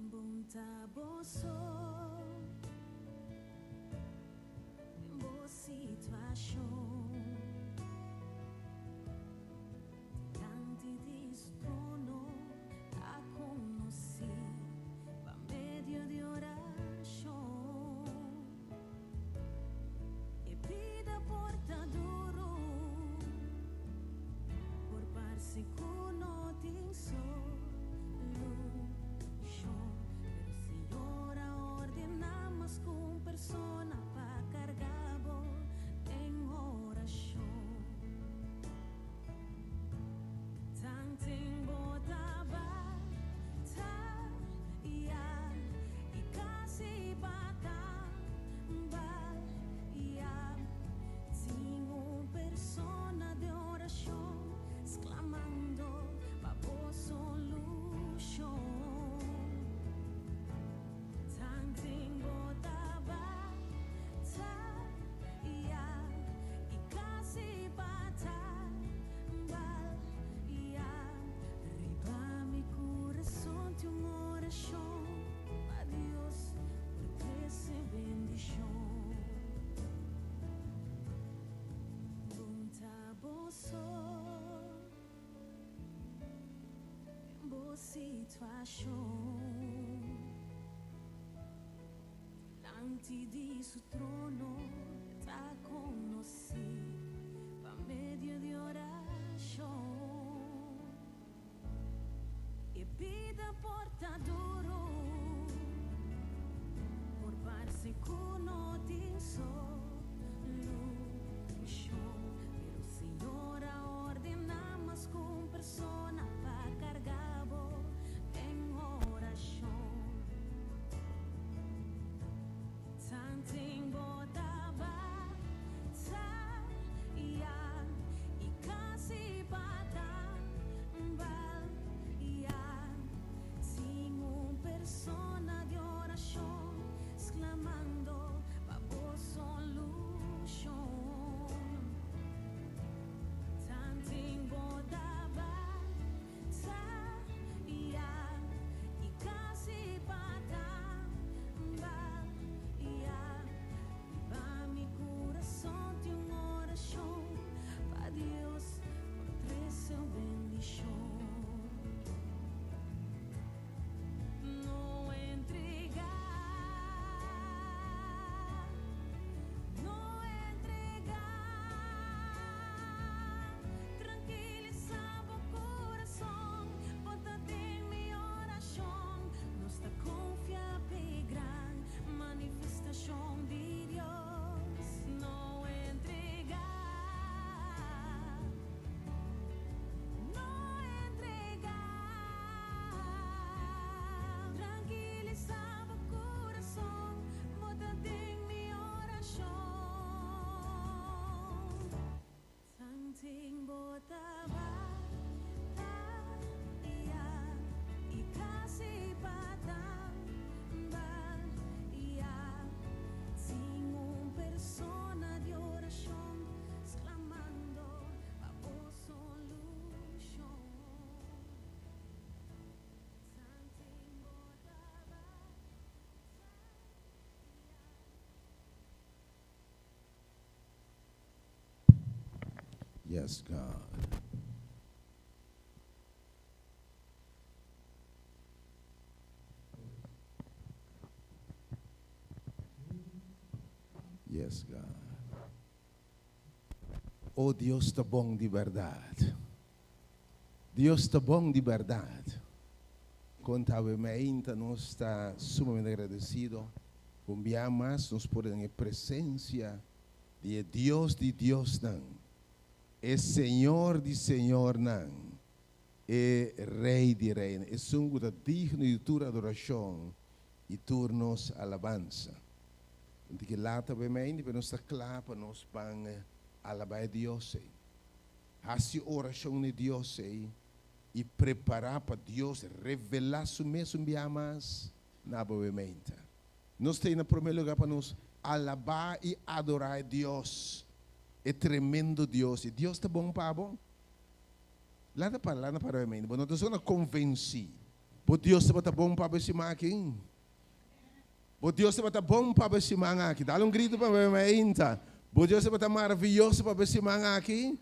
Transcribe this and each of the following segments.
Bon ta bo so den bo situashon. Dilanti di su trono ta konosí pa medio di orashon. E bida por ta duru, por parse ku no tin solushon, pero Señor a ordená mas ku un persona pa karga bo den orashon. Tanten bo ta bataya i kasi pa tambaya, tin un persona den orashon sklamando pa bo solushon. Tanten bo ta bataya i kasi pa tambaya, riba mi kurason tin un orashon pa Dios por trese bendishon. Bon ta bo so den bo situashon. Dilanti di su trono ta konosí pa medio di orashon. E bida por ta duru, por parse ku no tin solushon, pero Señor a ordená mas ku un persona pa karga bo den orashon. Tanten bo ta bataya i kasi pa tambaya, tin un persona di orashon sklamando pa bo solushon. Tanten bo ta bataya i kasi pa tambaya, riba mi kurason tin un orashon pa Dios por trese un bendishon. No entregá, no entregá, trankilisá bo kurason, bo ta den mi orashon, nos ta konfia p'e gran manifestashon di Dios. No entregá, no entregá, trankilisá bo kurason, bo ta den mi orashon. Tanten bo ta bataya i kasi pa tambaya, tin un persona di orashon sklamando pa bo solushon. Tanten bo ta bataya. Yes, God. Yes, God. Oh, Dios ta bon di bèrdat. Dios ta bon di bèrdat. Konta awe meinta nos ta sumamente agradesido ku un bia mas nos por den e presensia di e Dios di diosnan, e Señor di señornan, e Rei di reinan, esun ku ta digno di tur adorashon i tur nos alabansa. Inti ki lata awe meinta, pero nos ta kla pa nos ban alabá e Dios ei. Hasi orashon na e Dios ei i prepará pa Dios revelá su mes un biaha mas na bo mente. Nos ta ei na promé lugá pa nos alabá i adorá e Dios, e tremendo Dios. I Dios ta bon pa bo? Lata para, lata para bo mente. Bo no ta sona konvensí. Bo Dios tabata bon pa bo e siman aki? Bo Dios tabata bon pa bo e siman aki? Dal un grito pa mi mainta. Bo Dios tabata maraviyoso pa bo e siman aki?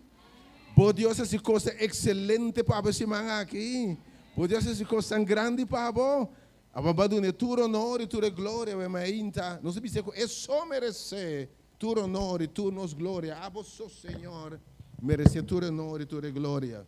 Bo Dios a hasi kosnan ekselente pa bo e siman aki? Bo Dios a hasi kosnan grandi pa bo? Abo a dun'e tur honor i tur e gloria awe mainta. Nos a bisa ku e so meresé tur honor i tur nos gloria. Abo so, Señor, meresé tur honor i tur e gloria.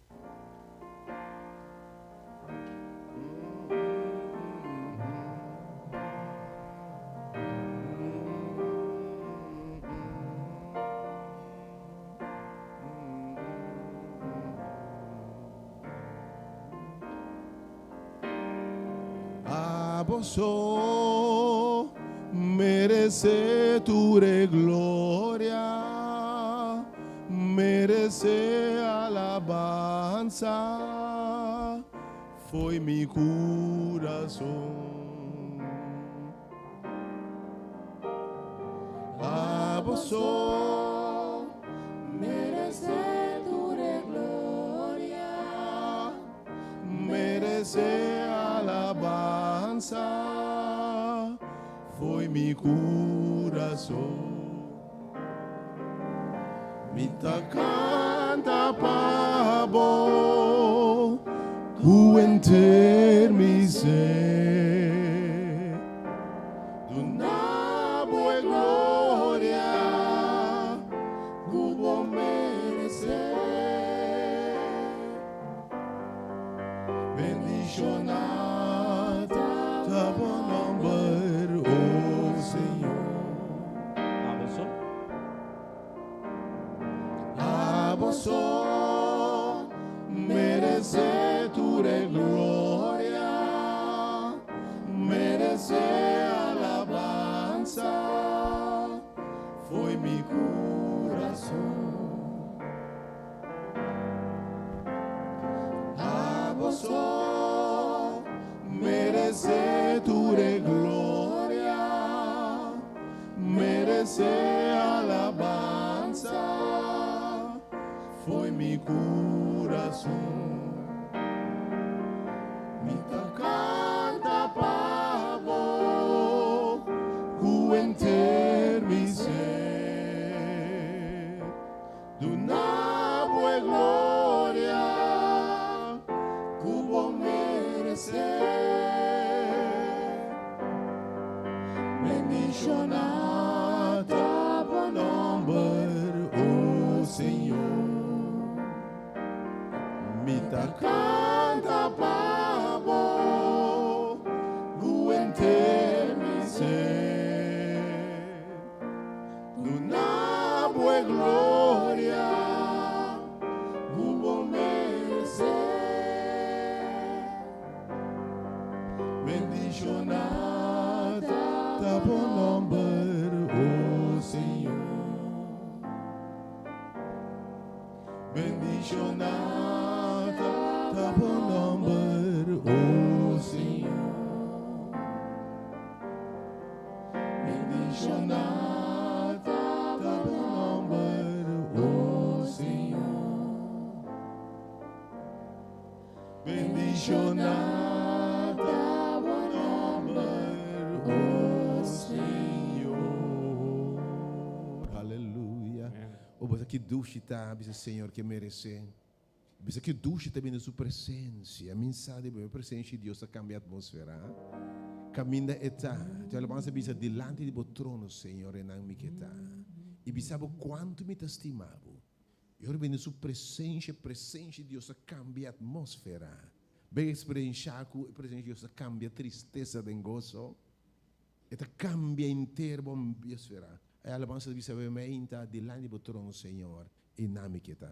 Abo so meresé tur e gloria, meresé alabansa, fo'i mi kurason. Abo so meresé tur e gloria. Meresé alabansa fo'i mi kurason. Mi ta kanta pa bo ku henter mi ser. Duna bo e gloria ku bo meresé. Bendishoná ta bo nòmber, o Señor. Abo so. Abo so meresé tur e gloria, meresé alabansa, fo'i mi kurason. Abo so meresé tur e gloria, meresé alabansa, fo'i mi kurason. Mi ta kanta pa bo ku henter mi ser. Duna bo e gloria ku bo meresé. Bendishoná ta bo nòmber, o Señor. Mi ta kanta pa bo ku henter mi ser. Duna bo e gloria ku bo meresé. Bendishoná ta bo nòmber, o Señor. Bendishoná ta bo nòmber, o Señor. Bendishoná ta bo nòmber, o Señor. Bendishoná ta bo nòmber, o Señor. Aleluya. O bo sa ki dushi ta bisa Señor ke meresé. Bisa ki dushi ta bini su presencia. Mi sa di bo, e presencia di Dios ta cambia atmosfera. Caminda e ta. Te alabanza bisa dilanti di bo trono, Señor, e nan mi ke ta. I bisa bo cuanto mi ta stima bo. I ora bini su presencia, presencia di Dios ta cambia atmosfera. Bay experiencia cu e presencia di Dios ta cambia tristesa den goso. E ta cambia henter bo ambiosfera. E alabanza ta bisa bo, mi ta dilanti di bo trono, Señor. I na mi ke ta.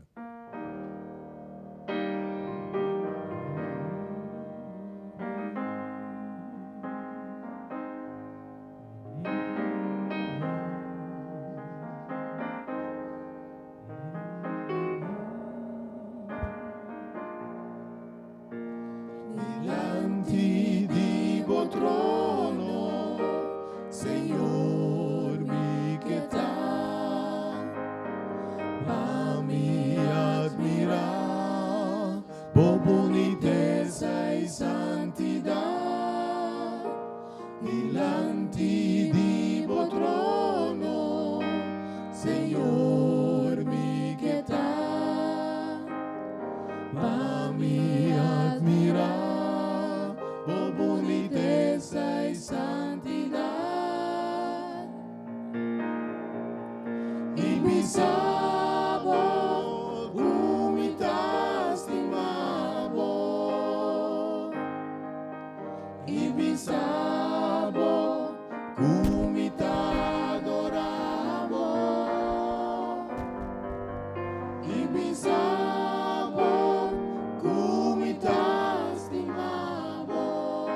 Dilanti di bo trono, Señor, mi ke ta, pa mi. Dilanti di bo trono, Señor, mi ke ta. Pa mi admirá bo bunitesa i santidat. I bisa bo ku mi ta stima bo. I bisa bo ku mi ta adorá bo. I bisa bo ku mi ta stima bo.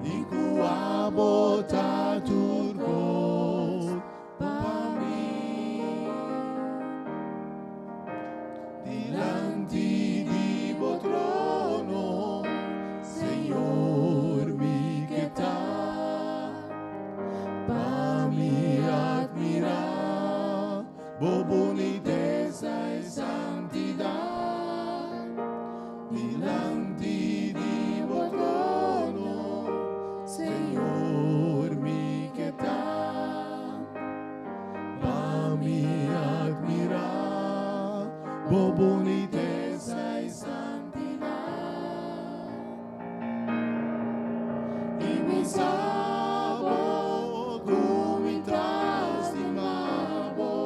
I ku abo ta tur kos pa mi. Dilanti di bo trono, Señor, mi ke ta. Pa mi admirá bo bunitesa i santidat. Dilanti di bo trono, Señor, mi ke ta. Pa mi admirá bo bunitesa i santidat. I bisa bo ku mi ta stima bo.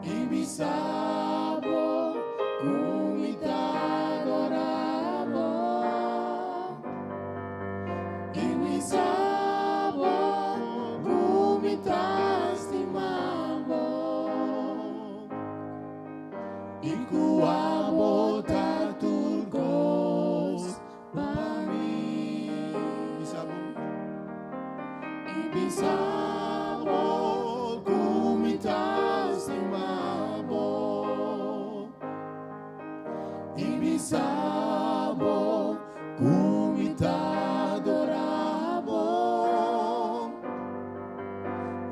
I bisa bo ku mi ta adorá bo. I bisa bo ku mi ta stima bo. I ku abo ta tur kos pa mi. Bisa bo. I bisa bo ku mi ta stima bo. I bisa bo ku mi ta adorá bo.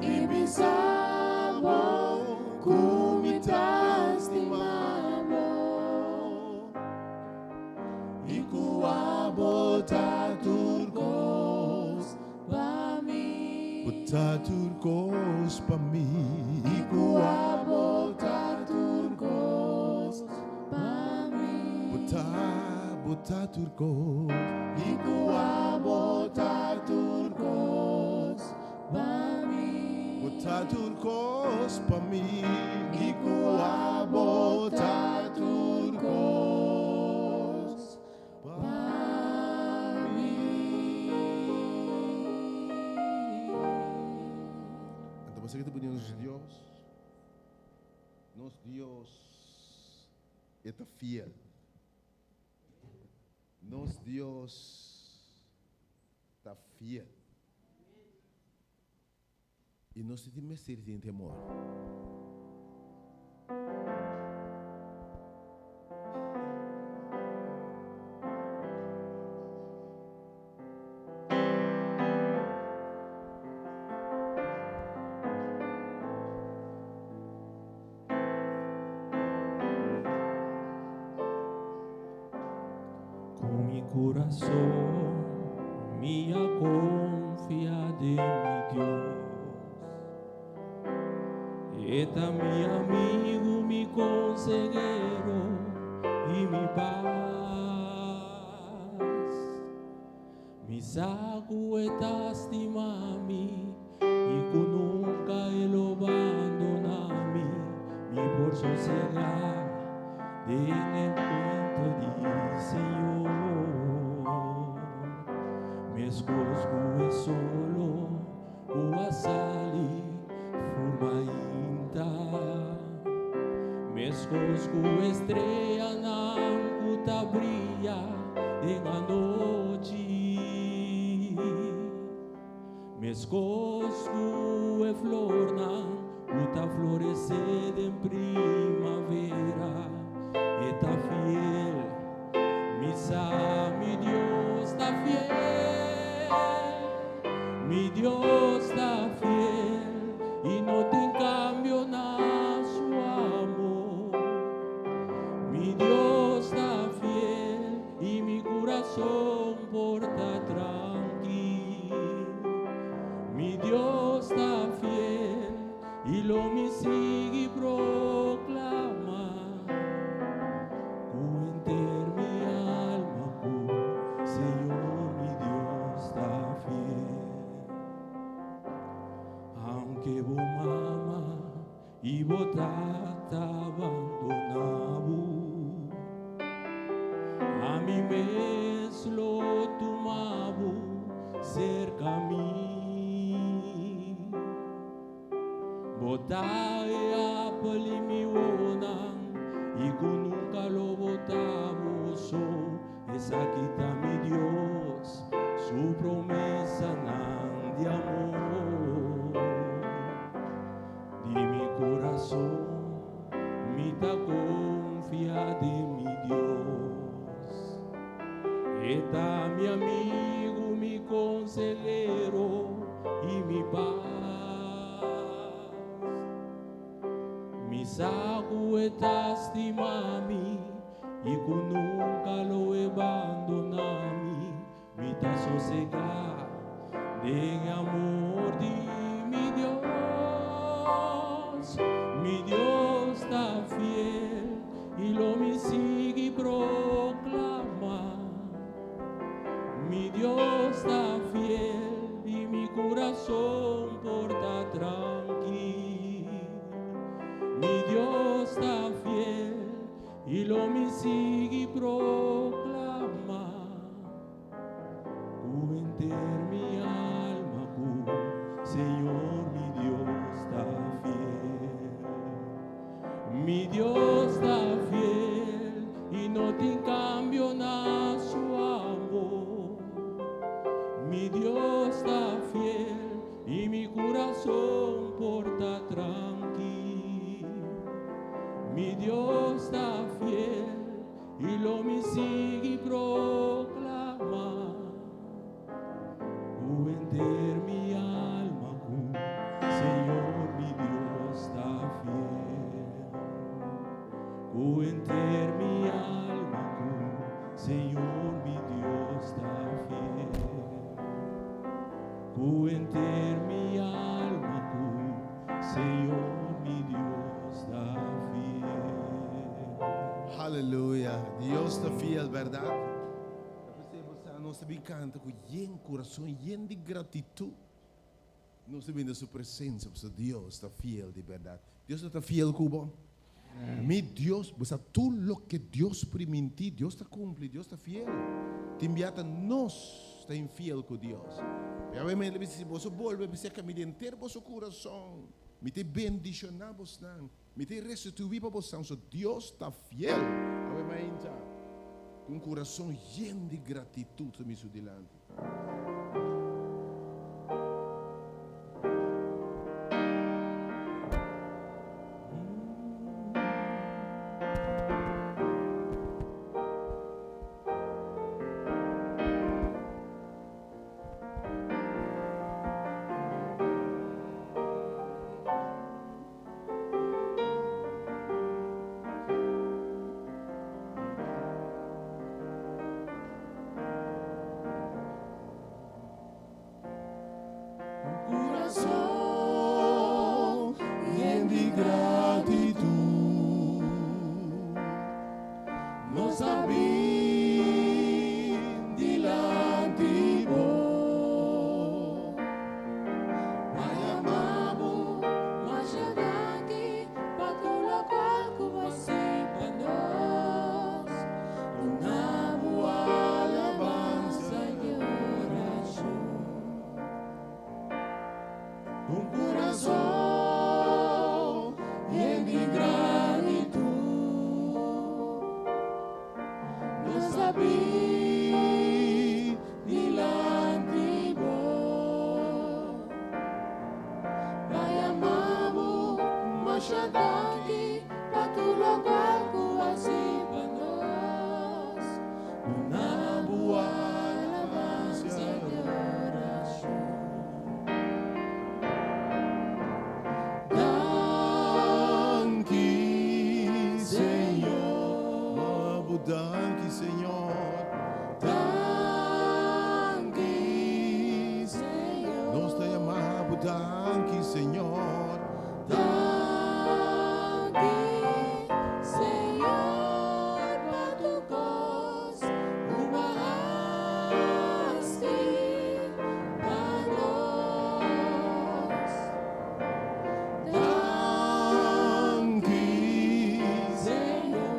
I bisa bo ku mi ta stima bo. I ku abo ta tur kos Pa mi. Bo ta tur kos pa mi. I ku abo ta tur kos Pa mi. Bo ta, bo ta tur kos. I ku abo ta tur kos Pa mi. Bo ta tur kos pa mi. I ku abo ta tur kos pa mi. Anto bo ta nos Dios, nos Dios ta fiel. Nos Dios ta fiel. I nos tin mester tin temor. Ku mi kurason mi a konfia den mi Dios. E ta mi amigu, mi konsehero i mi pas. Mi sa ku e ta stima mi i ku nunka e lo bandoná mi. Mi por sosegá den enkuentro di Señor. Meskos ku e solo ku a sali for mainta. Meskos ku e streanan ku ta bria den anochi. Meskos ku e flornan ku ta floresé den primavera. E ta fiel, mi sa, mi Dios ta fiel. Mi Dios ta fiel i no tin kambio na su amor. Mi Dios ta fiel i mi kurason Dios su promesanan di amor. Di mi kurason mi ta konfia den mi Dios. E ta mi amigu, mi konsehero i mi pas. Mi sa ku e ta stima mi i ku nunka lo e bandoná mi. Mi ta sosegá den amor di mi Dios. Mi Dios ta fiel i lo mi sigui proklamá. Mi Dios ta fiel i mi kurason por ta trankil. Mi Dios ta fiel i lo mi sigui proklamá. Ku henter mi alma ku Señor mi Dios ta fiel. Mi Dios ta fiel i no tin kambio na su amor. Mi Dios ta fiel i mi kurason por ta trankil. Mi Dios ta fiel i lo mi sigui proklamá. Ku henter mi alma ku Señor mi Dios ta fiel. Ku henter mi alma ku Señor mi Dios ta fiel. Ku henter mi alma ku Señor mi Dios ta fiel. Aleluya. Dios ta fiel, bèrdat? Nos ta bin kanta ku yen kurason, yen di gratitut. Nos ta bin den su presensia pasobra Dios ta fiel di bèrdat. Dios no ta fiel ku bo? Mi Dios, bo sa tur loke Dios primintí, Dios ta kumpli, Dios ta fiel. Tin bia ta nos ta infiel ku Dios. Yahweh mester bisa, si boso bolbe bisa ka mi di henter boso kurason, mi ta bendishoná bosnan, mi ta restituí pa bosnan. So Dios ta fiel. Yahweh mainta ku un kurason yen di gratitut mi su dilanti. Kurason yen di gratitut nos a bin dilanti bo pa yama bo Masha danki pa tur lokual ku bo a hasi pa nos. Duna bo alabansa i orashon. Un kurason yen di gratitut nos a bin dilanti bo Pa yama bo masha danki pa tur lokual ku bo a hasi pa nos. Duna bo alabansa i orashon. Danki, Señor. Bo danki, Señor. Danki, Señor. Nos ta yama bo danki, Señor. Danki, Señor, pa tur kos ku bo a hasi pa nos. Danki, Señor.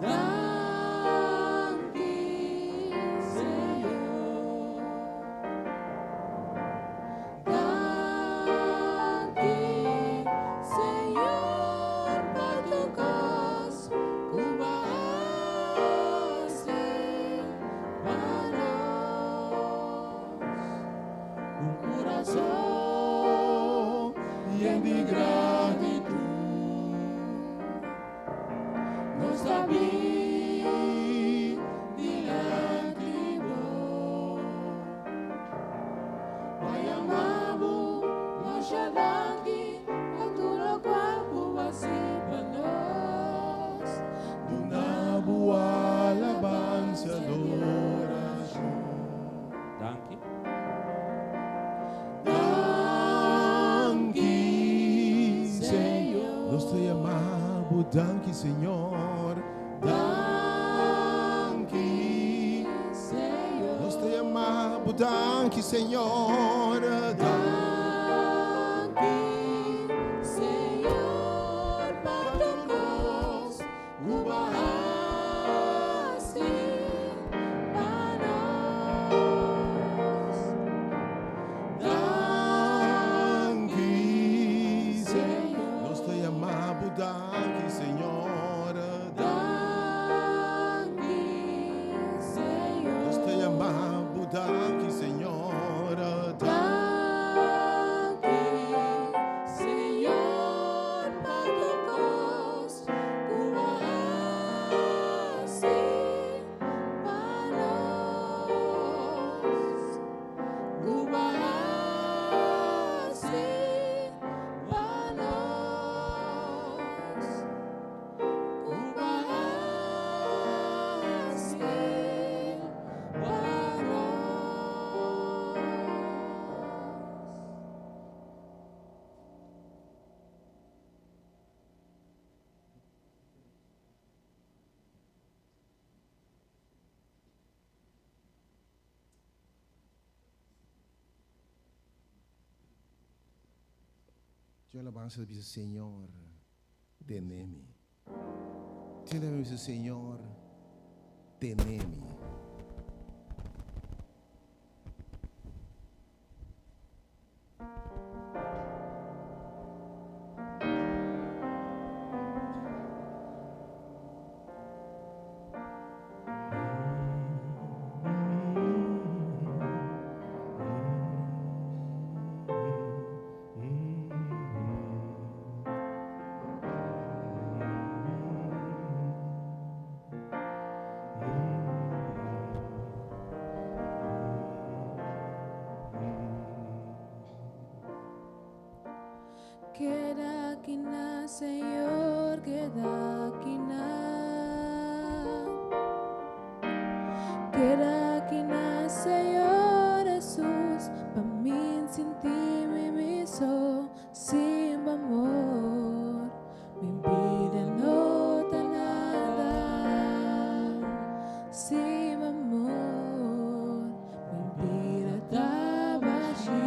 Danki, Señor. Señor. Danki, Señor. Nos ta yama bo danki, Señor. Danki, Señor, pa tur kos ku bo a hasi pa nos. Danki, Señor. Nos ta yama bo danki, Señor. Danki, Señor. Nos ta yama bo danki, Señor. Danki, Señor, pa tur kos ku bo a hasi pa nos. Ku bo a hasi pa nos. Ku bo a hasi pa nos. Tin alabansa ta bisa Señor, tene mi. Tin alabansa bisa Señor, tene mi. Keda akinan, Señor, keda akinan. Keda akinan, Señor Jesus, pa mi sinti mi mi so, sin bo amor. Mi bida no ta nada, sin bo amor. Mi bida ta bashí.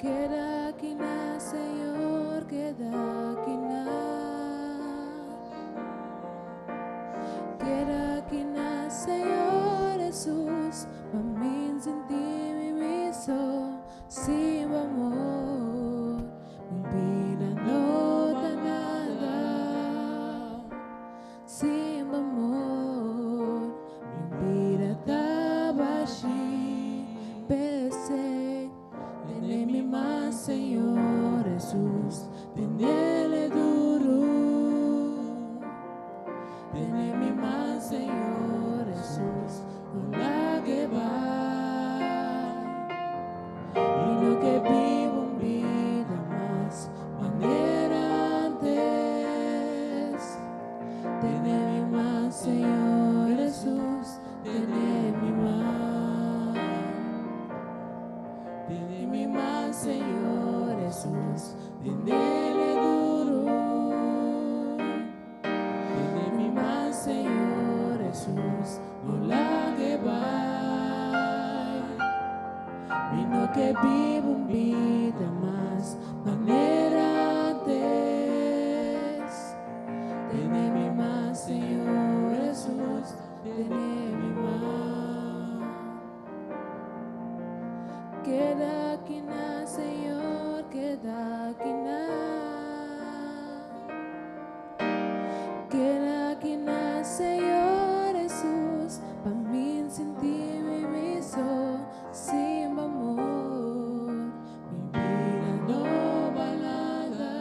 Keda akinan, Señor, keda akinan. Keda akinan, Señor Jesus, pa mi sinti mi mi so, sin bo amor. Mi bida no ta nada, sin bo amor. Mi bida ta bashí, p'esei. Tene mi mas, Señor Jesus, tenele duru. Tene mi mas, Señor Jesus, no lagu'e bai. Mi no ke biba un bida mas, manera antes. Tene mi mas, Señor Jesus, tene mi mas. Tene mi mas, Señor Jesus, tenele duru. Tene mi mas, Señor Jesus, no lagu'e bai. Mi no ke biba un bida mas, manera antes. Tene mi mas, Señor Jesus, tene mi mas. Keda akinan, Señor, keda akinan. Keda akinan, Señor Jesus, pa mi sinti mi mi so, sin bo amor. Mi bida no bal nada,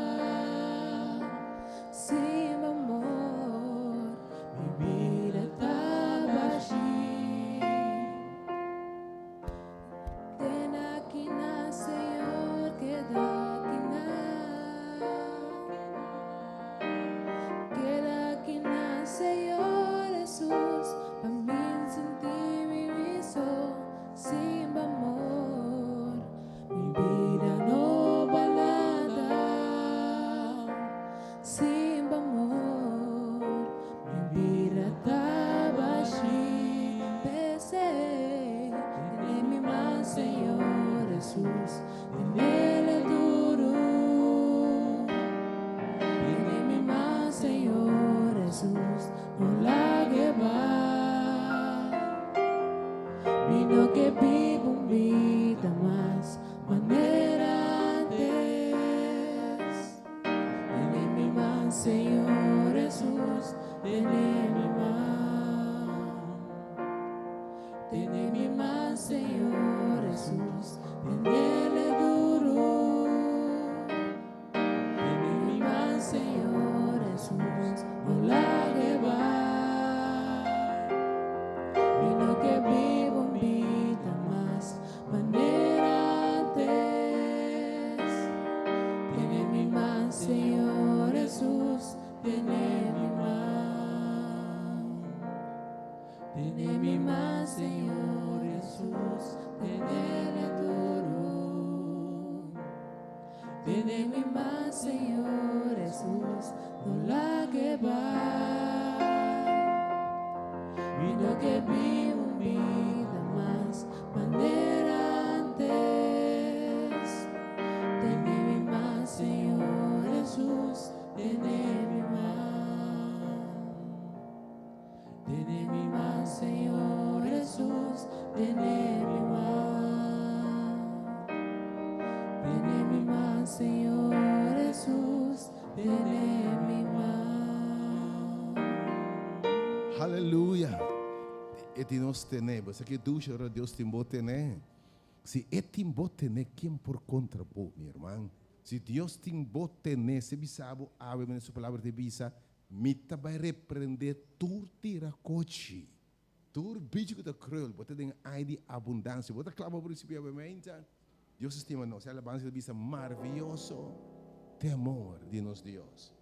sin bo amor. Mi bida ta bashí. Jesús, tene mi man. Tene mi man, Señor Jesús, tenele duro. Tene mi man, Señor Jesús, no lague bai. Mi no ke biba un bida mas manera antes. Tene mi man, Señor Jesús, tene mi man. Tene mi man, Señor Jesús, tenele duro. Tene mi man, Señor Jesús, no lague bai. Mi no ke biba un bida mas manera antes. Tene mi man, Señor Jesús, tene mi man. Tene mi man, Señor Jesús, tene mi man. Tene mi man, Señor Jesús, tene mi man. Aleluya. E tin nos tene. Bo ke dushi ora Dios tin bo tene. Si e tin bo tene, ken por kontra bo, mi ruman? Si Dios tin bo tene, si bisa bo, awe su palabra ta bisa, mi ta bai reprendé tur tirakochi. Tur bichi ku ta krùl, bo ta den ai di abundansia. Bo ta kla pa risibí awe mainta. Dios stima nos. Alabansa ta bisa maravioso ta e amor di nos Dios.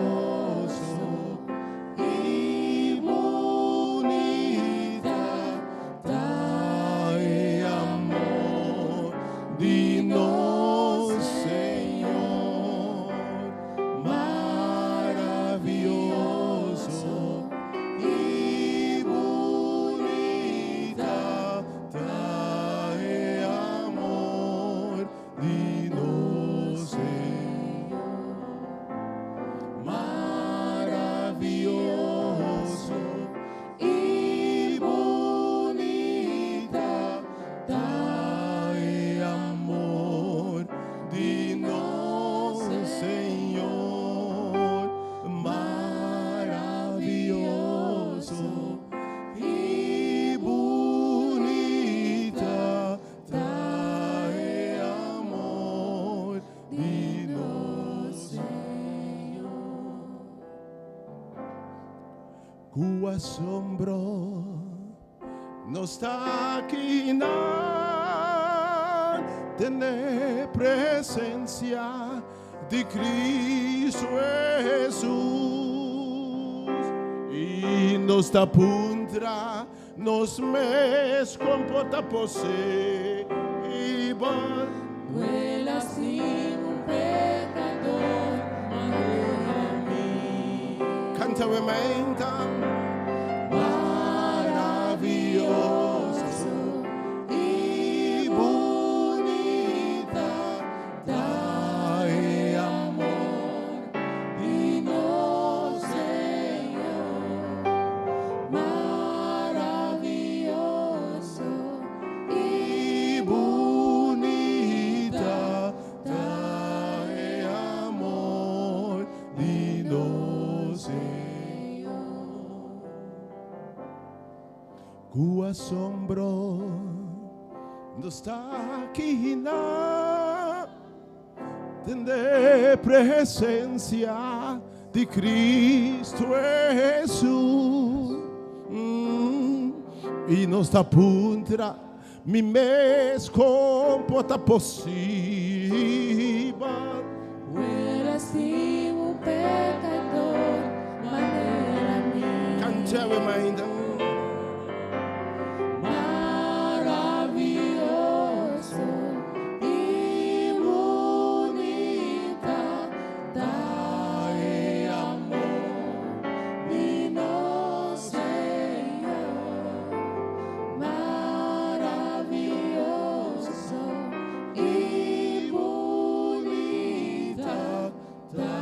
Maravioso i bunita ta e amor di nos Señor. Maravioso i bunita ta e amor di nos Señor. Maravioso i bunita ta e amor di nos Señor. Maravioso i bunita ta e amor di nos Señor. Ku asombro nos ta aki den e presensia di Kristu Hesus i nos ta puntra nos mes kon por ta posibel. Ku el a stima un pekadó manera mi. Kanta awe mainta. Maravioso i bunita ta e amor di nos Señor. Maravioso i bunita ta e amor di nos Señor. Ku asombro nos ta aki den e presensia di Kristu Hesus. I nos ta puntra mi mes kon por ta posibel. Ku el a stima un pekadó manera mi. Kanta awe mainta. Maravioso i bunita ta e amor di nos Señor. Maravioso i bunita ta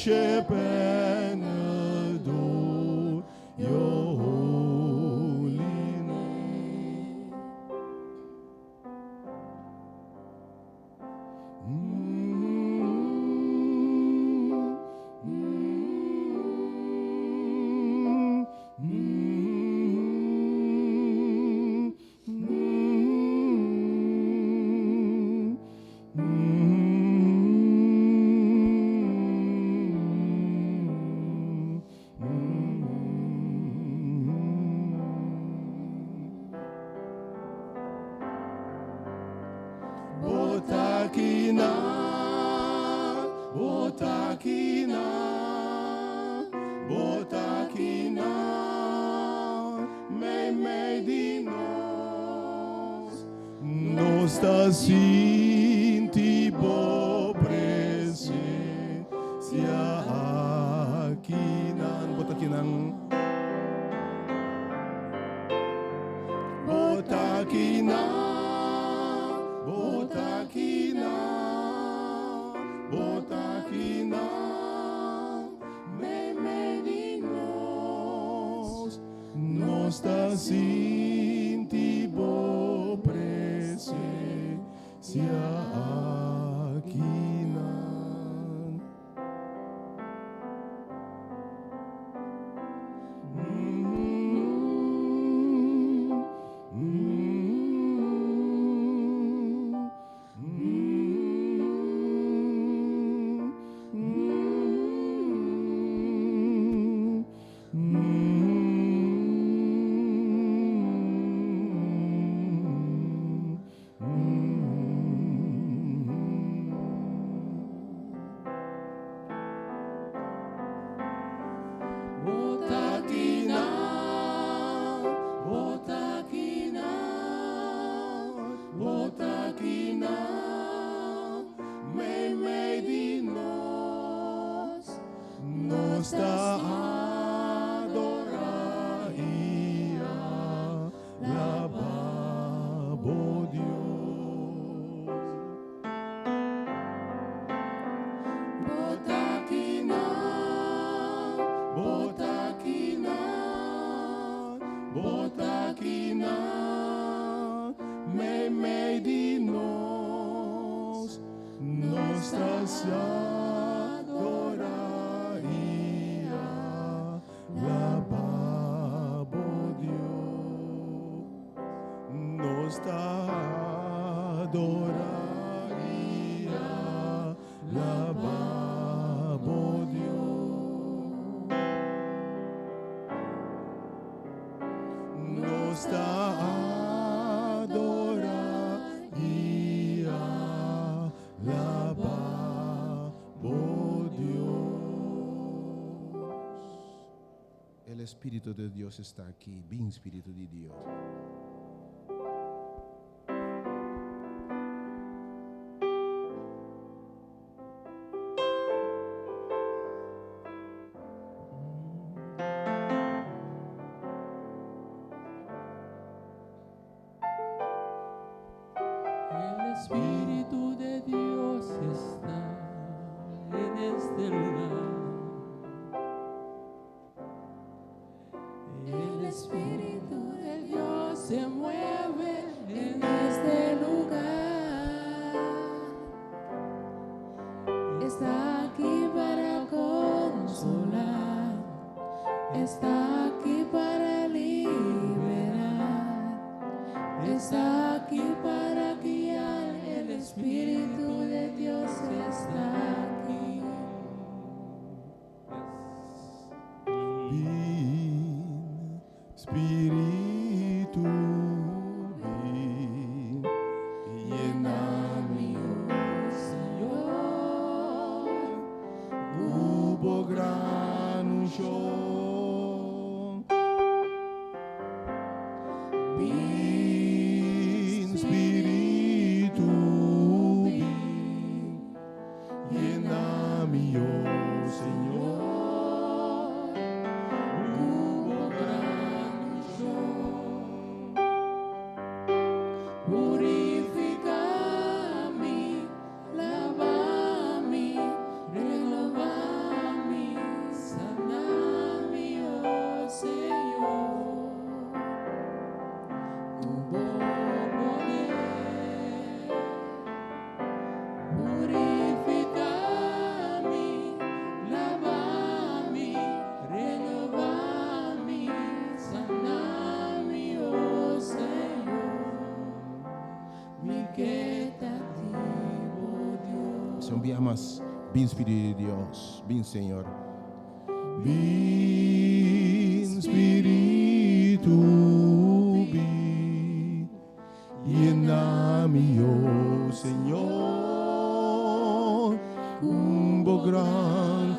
Worship and adore your holy name. Bo ta akinan, bo ta akinan, bo ta akinan, meimei di nos. Nos ta sinti bo presensia akinan. Bo ta akinan. Bo ta akinan, bo ta akinan, bo ta akinan, meimei di nos. Nos ta sinti bo presensia akinan. Bo ta akinan, bo ta akinan, bo ta akinan, meimei di nos. Nos ta adorá i alabá bo Dios. Bo ta akinan, bo ta akinan, bo ta akinan, meimei di nos. Nos ta adorá i alabá bo Dios. Nos ta adorá i alabá bo Dios. Nos ta adorá i alabá bo Dios. El Espíritu de Dios está aquí, bin Espíritu di Dios. El Espíritu de Dios está en este lugar. El Espíritu de Dios se mueve en este lugar. Está aquí para consolar, está aquí para liberar, está aquí para guiar. El Espíritu de Dios está aquí. Bin, Spiritu, bin, yena mi, Señor, Ku bo gran unshon. Bin, Spiritu, bin, yena mi, oh Señor. Ku bo gran unshon. Purifiká mi, laba mi, renobá grasia. Un bia mas, bin Spiritu di Dios, bin Señor. Bin Spiritu, bin, yena mi, oh Señor, ku bo gran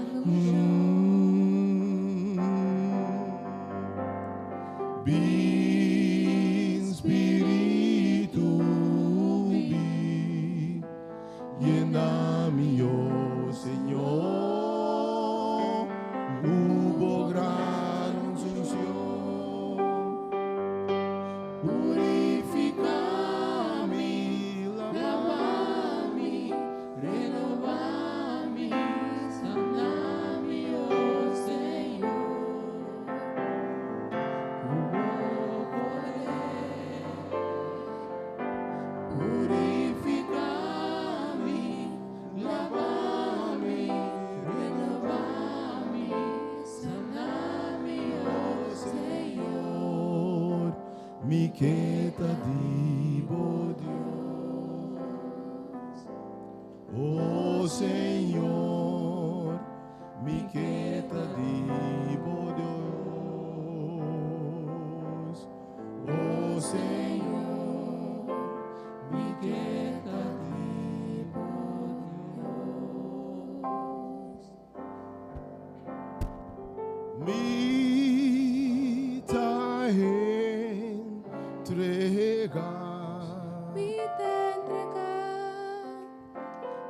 Bin Spiritu, bin, yena mi, oh Señor, ku bo gran unshon. Purifiká mi, laba mi, renobá mi, sana mi, oh Señor, ku bo poder. Purifiká mi, laba mi, renobá mi, sana mi, oh Señor, mi ke ta di bo Dios. Oh Señor, mi ke ta di bo Dios. Oh Señor, mi ke ta di bo Dios. Mi ta entregá. Mi ta entregá.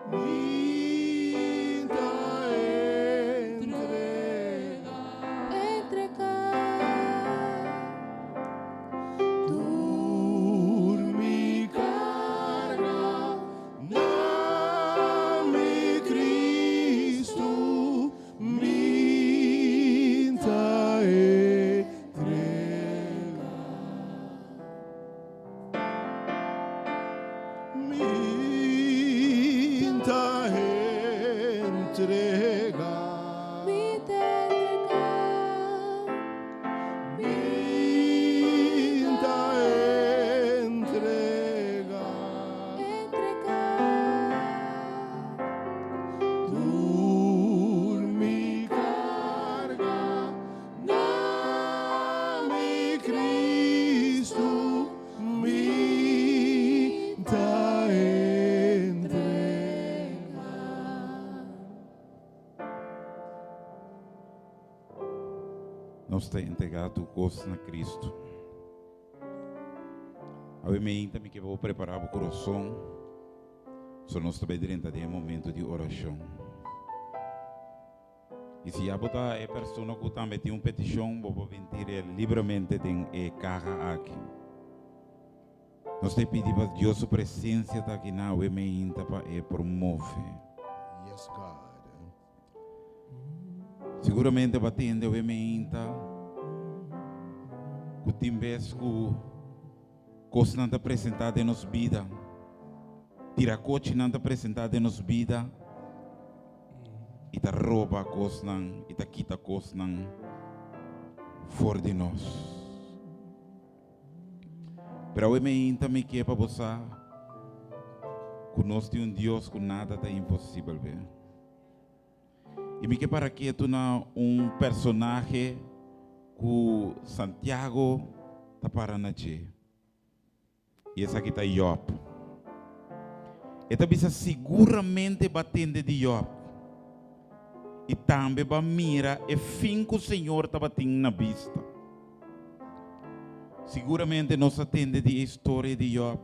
Mi ta entregá. Entregá. Tur mi karga na mi Kristu mi ta entregá. Mi ta entregá. Mi ta entregá. Mi ta entregá. Entregá. Tur mi karga na mi Kristu mi ta entregá. Nos ta entregá tur kos na Kristu. Awe mainta mi ke bo prepará bo kurason, so nos ta bai drenta den e momento di orashon. I si ya bo ta e persona ku tambe tin un petishon, bo por bin tira libremente den e kaha aki. Nos ta pidi pa Dios su presensia ta aki na awe mainta pa e por move. Yes, God. Siguramente bo a tende awe mainta ku tin bes ku kosnan ta presentá den nos bida, tirakochinan ta presentá den nos bida i ta roba kosnan i ta kita kosnan for di nos. Pero awe mainta mi ke pa bo sa ku nos tin un Dios ku nada ta imposibel p'e. I mi ke para ketu na un personahe ku Santiago ta para na dje. I esaki ta Yòb. E ta bisa siguramente bo a tende di Yòb i tambe bo a mira e fin ku Señor tabatin na bista. Siguramente nos a tende di e historia di Yòb.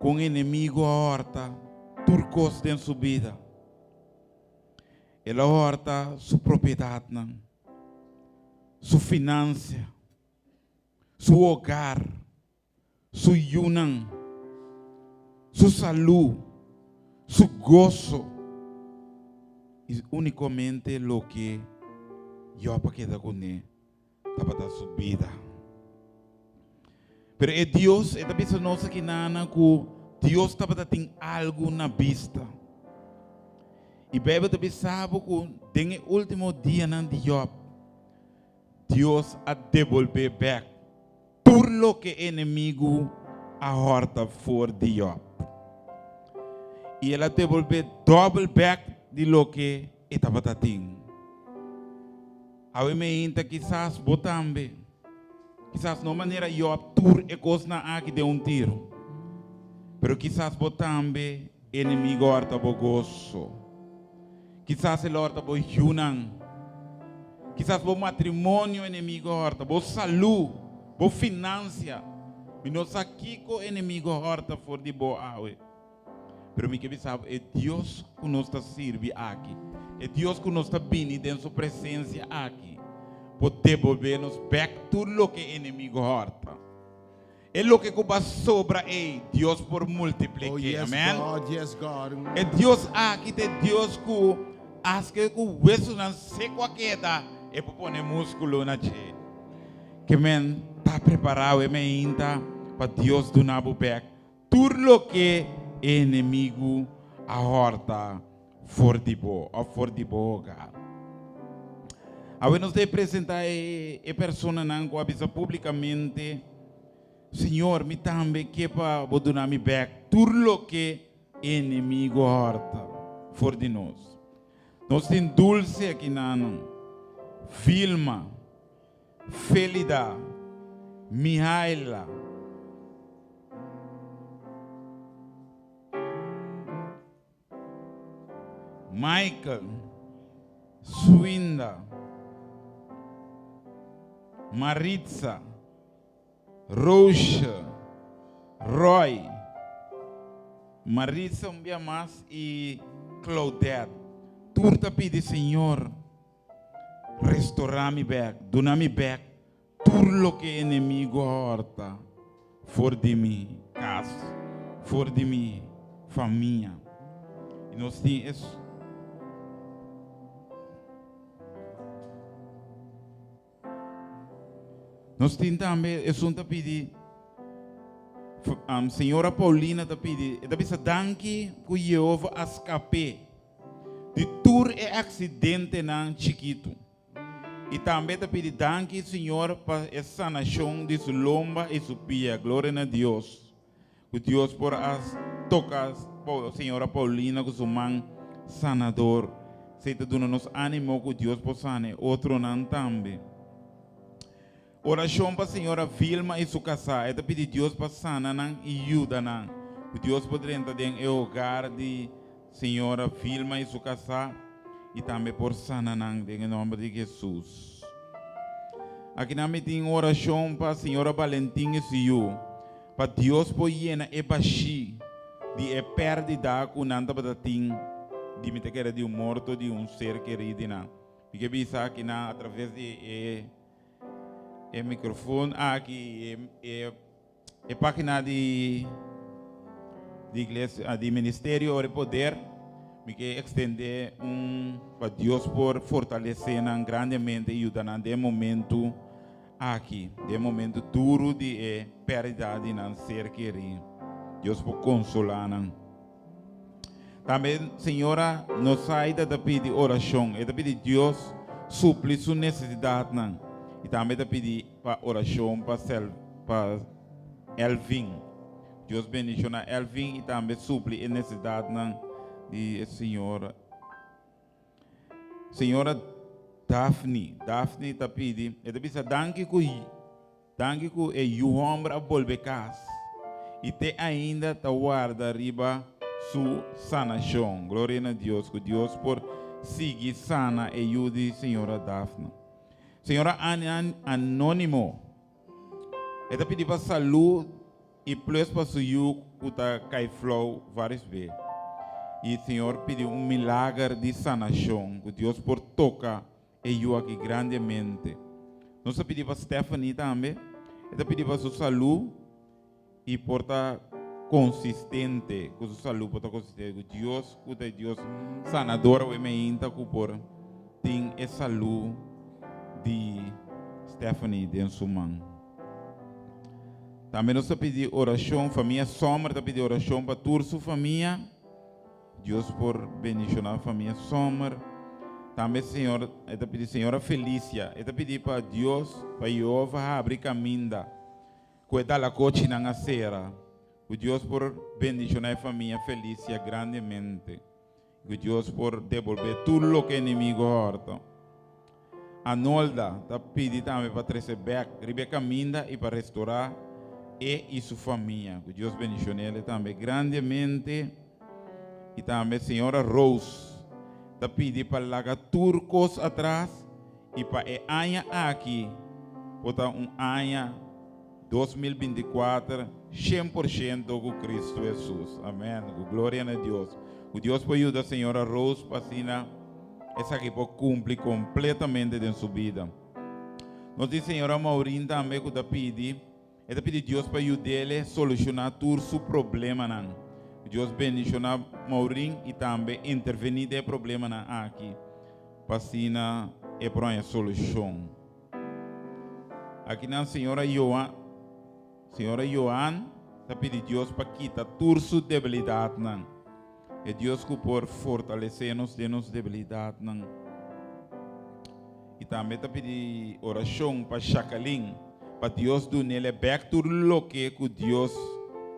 Kon enemigo a hòrta tur kos den su bida. El a hòrta su propiedatnan, su finansia, su hogar, su yunan, su salú, su goso i únikamente loke Yòb a keda kuné tabata su bida. Pero e Dios, e ta bisa nos aki nana ku Dios tabata tin algu na bista. I Beibel ta bisa bo ku den e último dianan di Yòb, Dios a debolbé bèk tur loke e enemigu a hòrta for di Yòb. I el a debolbé dòbel bèk di loke e tabata tin. Awe meinta kisas bo tambe, kisas no manera Jòb tur e kosnan aki den un tiru, pero kisas bo tambe enemigo hòrta bo goso. Kisas el hòrta bo yunan. Kisas bo matrimonio enemigo hòrta, bo salú, bo finansia. Mi no sa kiko enemigo hòrta for di bo awe. Pero mi ke bisa bo, e Dios ku nos ta sirbi aki, e Dios ku nos ta bini den su presensia aki, por debolbé nos bèk tur loke enemigo hòrta. E loke ku ba sobra ei, Dios por Oh, multiplik'é. yes, Amèn. God, yes, God. E Dios aki ta e Dios ku aske ku wesunan seku a keda, e por pone múskulo na dje. Ke men ta prepará awe meinta pa Dios duna bo bèk Tur loke e enemigu a hòrta for di bo òf for di bo hogar. Awe nos debe presentá e e personanan ku a bisa públikamente, Señor, mi tambe ke pa bo duna mi bèk tur loke e enemigu a hòrta for di nos. Nos tin Dulce akinanan, Vilma, Felida, Mihaila. Michael, Swinda, Maritza, Roosje, Roy, Maritza un bia mas i Claudette. Tur ta pidi Señor. Restorá mi bèk, duna mi bèk tur loke enemigu a hòrta for di mi kas, for di mi famia. I nos tin es. Nos tin tambe esun ta pidi, señora Paulina ta pidi, e ta bisa danki ku Yehova a skap'é di tur e aksidentenan chikitu. I tambe ta pidi danki Señor pa e sanashon di su lomba i su pia. Gloria na Dios ku Dios por a toka señora Paulina ku su man sanador. Esei ta duna nos animo ku Dios por sana e otronan tambe. Orashon pa señora Vilma i su kasá. E ta pidi Dios pa sana nan i yuda nan. Ku Dios por drenta den e hogar di señora Vilma i su kasá i tambe por sana nan den e nòmber di Hesus. Akinan mi tin orashon pa señora Valentin i su yu, pa Dios por yena e bashí di e pèrdida ku nan tabata tin di mi ta kere di un morto di un ser kerí di nan. Mi ke bisa akinan atraves di e E microfoon aki, e, e pagina di, di iglesia, di ministerio Ora Poder, mi ke extende un pa Dios por fortalece nan grandemente y yuda nan den momento aki, den momento duro di e pérdida di nan ser kerí. Dios por consola nan. Tambe señora Nosaida ta pidi orashon. E ta pidi Dios supli su nesesidatnan. I tambe ta pidi pa orashon pa sel pa Elvin. Dios bendishona Elvin i tambe supli e nesesidatnan di e señora. Señora Daphne, Daphne ta pidi, e ta bisa danki ku Danki ku e yu hòmber a bolbe kas i te ainda ta warda riba su sanashon. Gloria na Dios ku Dios por sigui sana e yu di señora Daphne. Señora Anonimo e ta pidi pa salú i plus pa su yu ku ta kai flou vários be. I Señor pidi un milager di sanashon ku Dios por toka e yu aki grandemente. Nos ta pidi pa Stephanie tambe. E ta pidi pa su salú i por ta konsistente, ku su salú por ta konsistente, ku Dios ku ta e Dios sanador awe meinta ku por tin e salú di Stephanie den su man. Tambe nos ta pidi orashon, famia Sommer ta pidi orashon pa tur su famia. Dios por bendiciona famia Sommer. Tambe Señor, e ta pidi Señora Felicia, e ta pidi pa Dios, pa Jehovah habri caminda cu e dalacochinan a cera. Ku Dios por bendishoná e famia Felicia grandemente. Ku Dios por debolbé tur loke enemigo hòrta. Anolda ta pidi tambe pa trese bèk riba e kaminda i pa restorá e i su famia. Ku Dios bendishon'é tambe grandemente. I tambe señora Rose ta pidi pa laga tur kos atras i pa e aña aki por ta un aña 2024 100% ku Kristu Hesus. Amèn. Ku gloria na Dios. Ku Dios por yuda señora Rose pa asina esaki por kumpli kompletamente den su bida. Nos tin señora Maureen tambe ku ta pidi, e ta pidi Dios pa yud'ele solushoná tur su problemanan. Ku Dios bendishoná Maureen i tambe intervení den e problemanan aki pa asina e por haña solushon. Akinan señora Joan, señora Joan ta pidi Dios pa kita tur su debilidatnan. E Dios ku por fortalesé nos den nos debilidatnan. I tambe ta pidi orashon pa Jacqueline, pa Dios dun'el bèk tur loke ku Dios,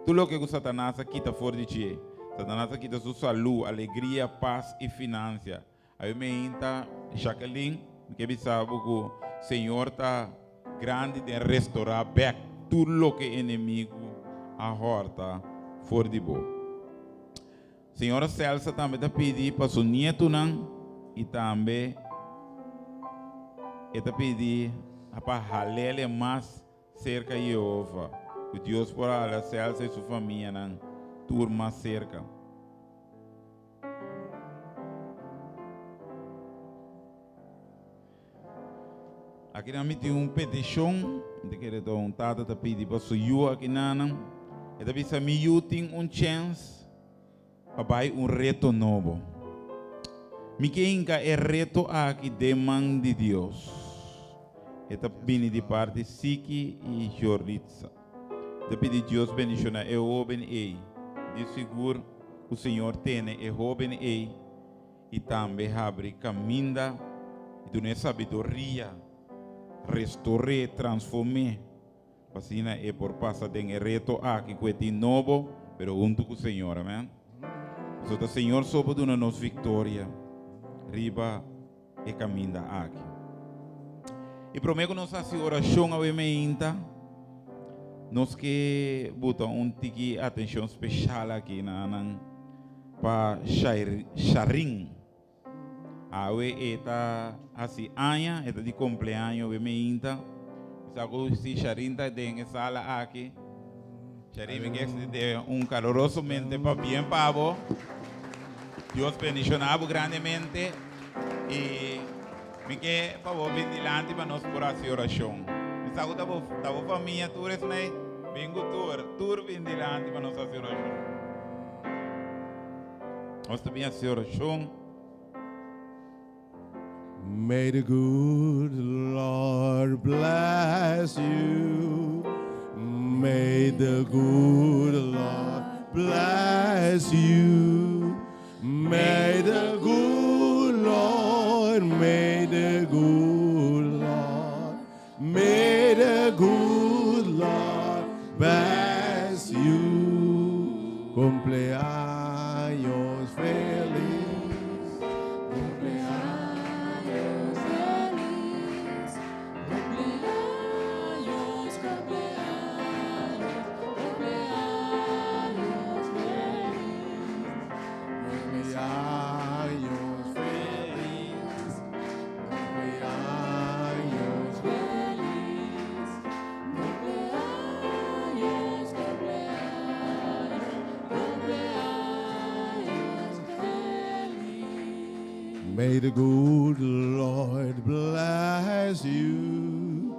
tur loke ku Satanas a kita for di dje. Satanas a kita su salú, alegria, pas i finansia. Awe meinta Jacqueline, mi ke bisa bo ku Señor ta grandi den restorá bèk tur loke enemigu a hòrta for di bo. Señora Celsa tambe ta pidi pa su nietunan i tambe e ta pidi pa hal'é mas serka Yehova, ku Dios por hala Celsa i su famianan tur mas serka. Aki nan mi tin un petishon, mi ta kere ta un tata ta pidi pa su yu aki nanan. E ta bisa mi yu tin un chèns pa bai un reto nobo. Mi ke hinka e reto aki den man di Dios. E ta bini di parti Siki i Joritza. Ta pidi Dios bendiciona e hoben ey. Di sigur cu Señor tene e hoben ey y tambe habri caminda y duna e sabiduria, restor'é, transform'é, pa asina e por pasa den e reto aki cu e tin nobo, pero hunto cu Señor. Amen. Pasobra ta Señor so por duna nos victoria riba e caminda aki. Y prome cu nos haci oracion awe meinta, nos ke buta un tiki atencion special aki na nan pa Sharin. Awe e ta haci aña, e ta di cumpleaños awe meinta. Mi sa cu si Sharin ta den e sala aki, Sharin mi ke extende un calorosamente pabien pa bo. Dios bendiciona bo grandemente y mi ke pa bo bin dilanti pa nos por haci oracion. Mi sa cu ta bo ta bo famia tur esney, bin cu tur, tur bin dilanti pa nos haci oracion. Nos ta bin haci oracion. May the good Lord bless you. May the good Lord bless you. May the good Lord, may the good Lord, may the good Lord bless you. Cumpleaños feliz. Cumpleaños feliz. Cumpleaños, cumpleaños, cumpleaños feliz. Cumpleaños feliz. Cumpleaños feliz. Cumpleaños, cumpleaños, cumpleaños feliz. May the good Lord bless you.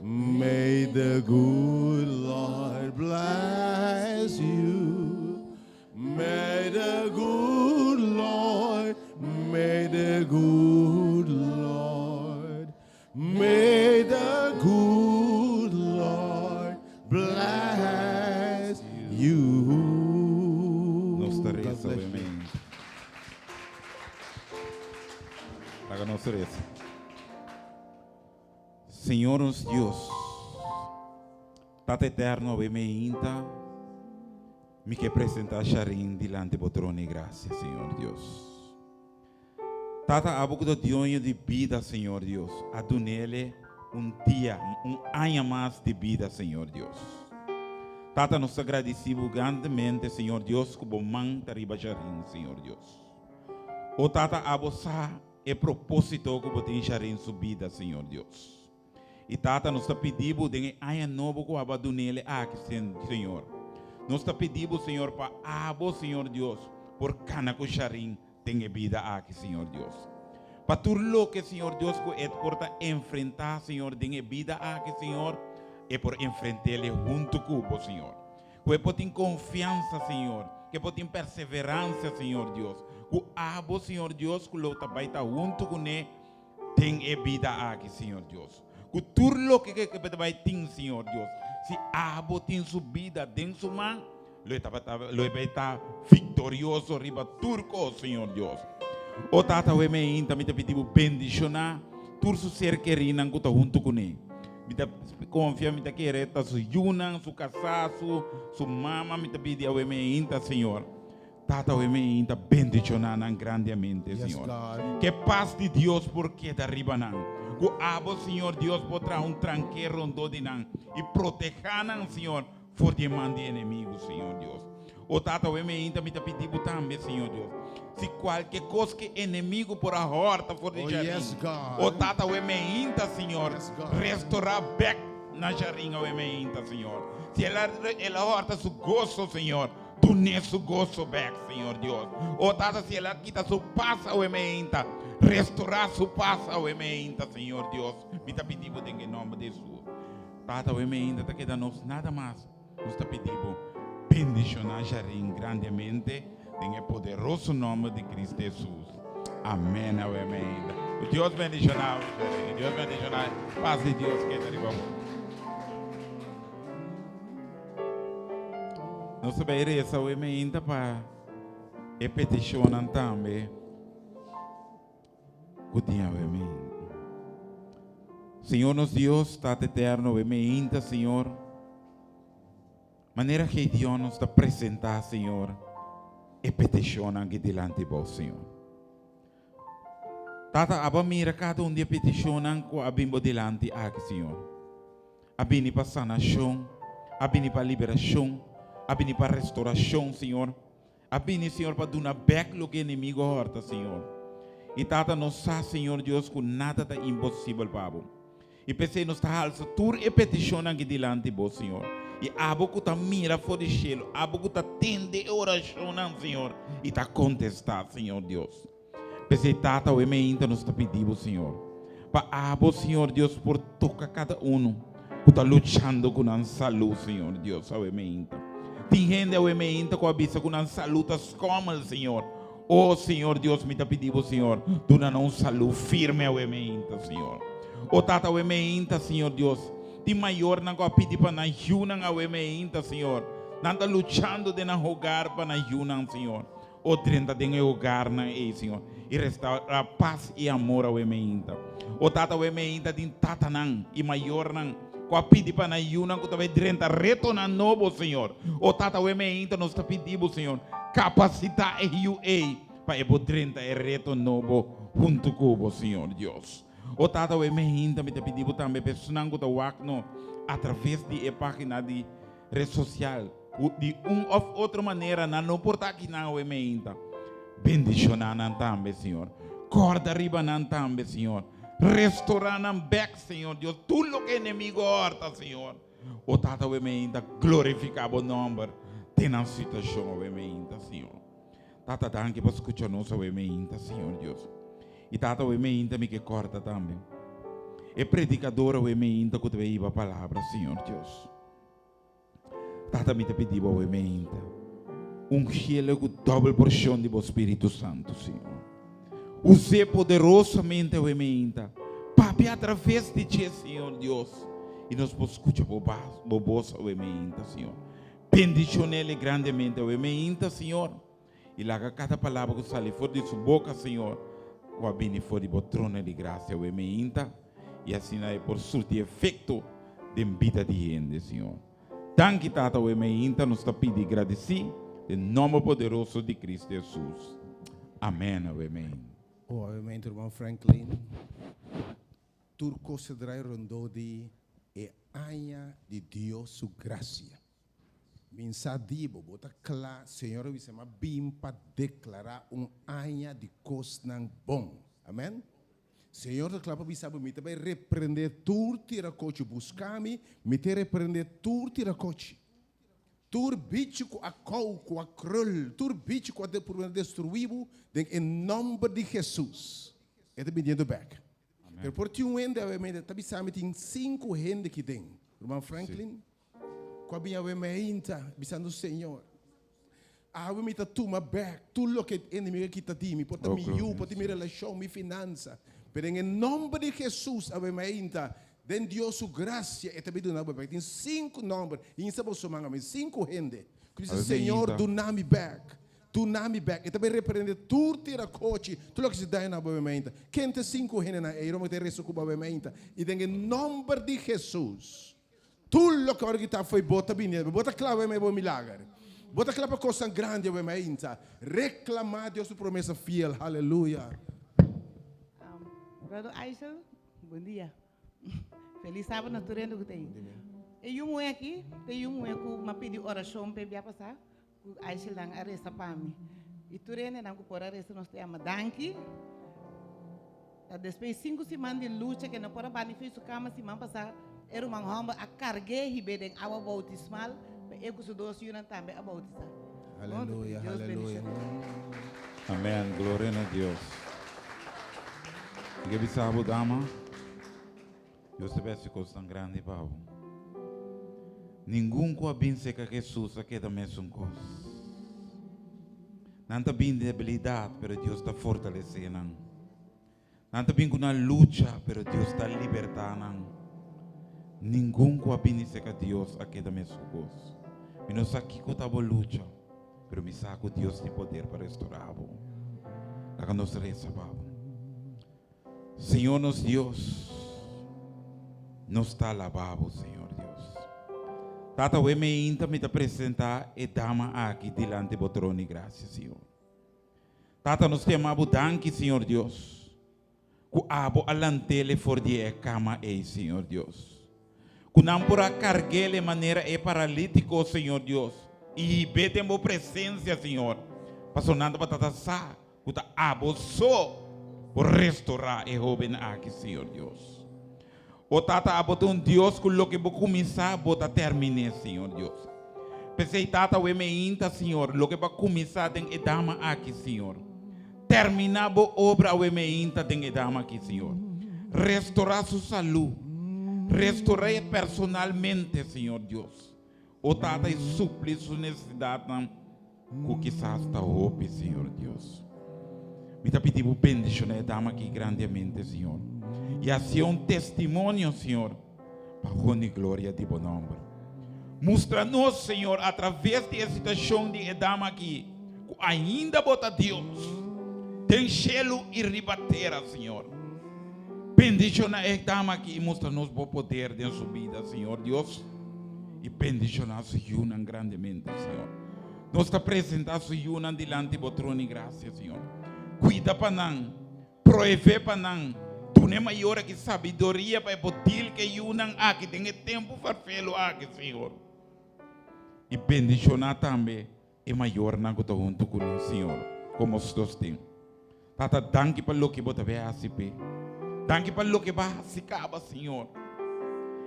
May the good Lord bless you. May the good Lord, may the good Lord, may the good Lord bless you. Nos ta God resa, bless you. obviamente. Laga nos resa. Señor nos Dios, Tata Eterno, awe meinta, Mi ke presentá Sharin dilanti bo trono di grasia, Señor Dios. Tata, abo ku ta dioño di bida, Señor Dios, a dun'ele un dia, un aña mas di bida, Señor Dios. Tata, nos ta gradisí bo grandemente, Señor Dios, ku bo man ta riba Sharin, Señor Dios. O Tata, abo sa e propósito ku bo tin Sharin su bida, Señor Dios. I Tata, nos ta pidi bo den e aña nobo ku abo a dun'ele aki, Señor. Nos ta pidi bo, Señor, pa abo, Señor Dios, por kana ku Sharin den e bida aki, Señor Dios. Pa tur loke, Señor Dios, ku e por ta enfrentá, Señor, den e bida aki, Señor, e por enfrent'ele huntu ku bo, Señor. Ku e por tin konfiansa, Señor, ku e por tin perseveransia, Señor Dios, ku abo, Señor Dios, ku lo ta bai ta huntu kuné, Den e bida aki, Señor Dios, ku tur loke ke ta bai tin, Señor Dios, si abo tin su bida den su man, lo e tabata, lo e bai ta viktorioso riba tur kos, Señor Dios. O Tata, awe meinta mi ta pidi bo bendishoná tur su ser kerinan ku ta huntu kuné. Mi ta konfia, mi ta kere ta su yunan, su kasá, su, su mama, mi ta pidi awe meinta, Señor. Tata awe mi ta bendiciona nan grandemente, Señor. Ke pas di Dios por keda riba nan. Ku abo, Señor Dios, por traha un tranke rondó di nan i proteha nan, Señor, for di e man di enemigu, Señor Dios. O Tata, awe mi ta mi ta pidi bo tambe, Señor Dios, si kualke kos ke enemigu por a hòrta for di Jarin, o Tata, awe mi ta, Señor, restorá bèk na Jarin awe mi ta, Señor. Si el a el a hòrta su goso, Señor, Dun'é su goso bek, Señor Dios. O Tata, si el a kita su pas awe meinta, restorá su pas awe meinta, Señor Dios. Mi ta pidi Bo den e nomber di Hesus. Tata, awe meinta ta keda nos nada mas. Nos ta pidi Bo bendishoná Jarin grandemente den e poderoso nomber di Cristo Hesus. Amen awe meinta. Dios bendishoná bo, Jarin. Dios bendishoná. Pas di Dios keda riba bo. Nos ta bay reza hoy mainta pa e peticionnan tambe cu tin awe mainta. Señor nos Dios, Tata Eterno, awe mainta, Señor, manera Gedeon nos ta presenta, Señor, e peticionnan aki dilanti bo, Señor. Tata, abo a mira kada un di e petishonnan ku a bin bo dilanti aki, Señor. A bini pa sanashon, a bini pa liberashon, a bini pa restorashon, Señor. A bini, Señor, pa duna bèk loke enemigu a hòrta, Señor. I Tata, nos sa, Señor Dios, ku nada ta imposibel pa bo. I p'esei nos ta halsa tur e petishonnan aki dilanti bo, Señor. I abo ku ta mira for di shelu, abo ku ta tende e orashonnan, Señor, i ta kontestá, Señor Dios. P'esei, Tata, awe meinta nos ta pidi bo, Señor, pa abo, Señor Dios, por toka kada unu ku ta luchando ku nan salú, Señor Dios, awe meinta. Tin hende awe meinta ku a bisa ku nan salú ta skòmel, Señor. O Señor Dios, mi ta pidi bo, Señor, duna nan un salú firme awe meinta, Señor. O Tata, awe meinta, Señor Dios, tin mayornan ku a pidi pa nan yunan awe meinta, Señor. Nan ta luchando den nan hogar pa nan yunan, Señor. O drenta den e hogarnan ei, Señor, i restaurá pas i amor awe meinta. O Tata, awe meinta tin tatanan i mayornan ku a pidi pa nan yunan ku ta bai drenta retonan nobo, Señor. O Tata, awe meinta nos ta pidi bo, Señor, kapasitá e yu ei pa e por drenta e reto nobo huntu ku bo, Señor Dios. O Tata, awe meinta mi ta pidi bo tambe pa esnan ku ta wak no atraves di e página di ret sosial, ku di un òf otro manera nan no por ta akinan awe meinta, bendishoná nan tambe, Señor. Kòrda riba nan tambe, Señor. Restorá nan bèk, Señor Dios, tur loke enemigo a hòrta, Señor. O Tata, awe meinta glorifiká bo nòmber den nan situashon awe meinta, Señor. Tata, danki pa skucha nos awe meinta, Señor Dios. I Tata, awe meinta mi ke kòrta tambe e predikador awe meinta ku ta bai hiba palabra, Señor Dios. Tata, mi ta pidi bo awe meinta, ungiele ku dòbel porshon di bo Spiritu Santu, Señor. Us'é poderosamente awe meinta. Papia atraves di dje, Señor Dios, i nos por skucha bo bo bos awe meinta, Señor. Bendishon'é grandemente awe meinta, Señor, i laga kada palabra ku sali for di su boka, Señor, ku a bini for di bo trono di grasia awe meinta, i asina e por surti efekto den bida di hende, Señor. Danki Tata awe meinta nos ta pidi gradisí den nòmber poderoso di Cristo Hesus. Amèn awe meinta. Oh awe meinta ruman Franklin. Tur kos ta drai rondó di e aña di Dios su grasia. Min sa di bo, bo ta kla, Señor a bisa, m'a bin pa deklará un aña di kosnan bon. Amèn. Señor ta kla pa bisa bo, mi ta bai reprendé tur tirakochi. Buska mi, mi ta reprendé tur tirakochi. Tur bichi ku a kou, ku a krul, tur bichi ku a purba na destruí bo, den e nòmber di Hesus, e ta biniendo bèk. Pero por tin un hende awe meinta, ta bisa mi tin sinku hende aki den, Ruman Franklin, ku a bin awe meinta bisando, Señor, awe mi ta tuma bèk tur loke e enemigo a kita di mi, por ta mi yu, por ta mi relashon, mi finansa, pero den e nòmber di Hesus awe meinta, den Dios su grasia e ta bin duna bo bèk. Tin sinku nòmber, hinsa boso man awe, sinku hende ku bisa, Señor, duna mi bèk. Duna mi bek. E ta bay reprende tur tira kochi, tur loke si daño na bo meinta. Ken ta e sinku hendenan ey? Roma ta e resto ku bo meinta. I den e nomber di Jesus, tur loke ora kita fo'i bo ta bini. Bo ta kla weme bo milager. Bo ta kla pa kosnan grandi awe meinta. Reklama Dios su promesa fiel. Haleluya. Brother Aisel, bon dia. Feliz sábado na tur hende ku ta ei. E yu muhé aki ta e yu muhé ku m'a pidi orashon p'e bia pasá. Ku Aishelnan a resa pa mi. I tur hendenan ku por a resa nos ta yama danki. Ta despues di sinku siman di lucha ke no por a bani for su kama siman pasá e ruman hòmber a karg'é hib'é den awa boutismal pa e ku su dos yunan tambe a boutisá. Aleluya, Dios aleluya. bendishoná. Amen, gloria na Dios. Mi ke bisa bo dama, Dios ta besi kosnan grandi pa bo. Ningun ku a bin serka Hesus a keda mesun kos. Nan ta bin debilidat, pero Dios ta fortalesé nan. Nan ta bin ku nan lucha, pero Dios ta libertá nan. Ningun ku a bini serka Dios a keda mesun kos. Mi no sa kiko ta bo lucha, pero mi sa ku Dios tin poder pa restorá bo. Laga nos resa pa bo. Señor nos Dios, nos ta alabá bo, Señor Dios. Tata, awe meinta mi ta presentá e dama aki dilanti bo trono di grasia, Señor. Tata, nos ta yama bo danki, Señor Dios, ku abo a lant'ele for di e kama ei, Señor Dios. Ku nan por a karg'ele manera e paralítiko, Señor Dios, i hib'é den bo presensia, Señor, pasobra nan tabata ta sa Ku ta abo so por restorá e hóben aki, Señor Dios. O Tata, abo ta un Dios ku loke bo kuminsá, bo ta terminé, Señor Dios. P'esei, Tata, awe meinta, Señor, loke bo a kuminsá den e dama aki, Señor, terminá bo obra awe meinta den e dama aki, Señor. Restorá su salú. Restor'é personalmente, Señor Dios. O Tata, i supli su nesesidatnan. Ku kisas ta hopi, Señor Dios. Mi ta pidi Bo bendiciona e dama aki grandemente, Señor. I hacié un testimonio, Señor, pa honra i gloria di Bo nomber. Mustra nos, Señor, a traves di e situacion di e dama aki, ku ainda Bo ta Dios, den shelu i riba tera, Señor. Bendiciona e dama aki i mustra nos Bo poder den su bida, Señor Dios. I bendiciona su yunan grandemente, Señor. Nos ta presenta su yunan dilanti Bo trono di gracia, Señor. Cuida pa nan, proeve pa nan, duna e mayor aki sabiduria pa e por deal cu e yunan aki den e tempo farfelo aki, Señor. I bendiciona tambe e mayornan cu ta hunto cu nos, Señor, como sosten. Tata, danki pa loke Bo ta bay haci p'e. Danki pa loke Bo a haci caba, Señor.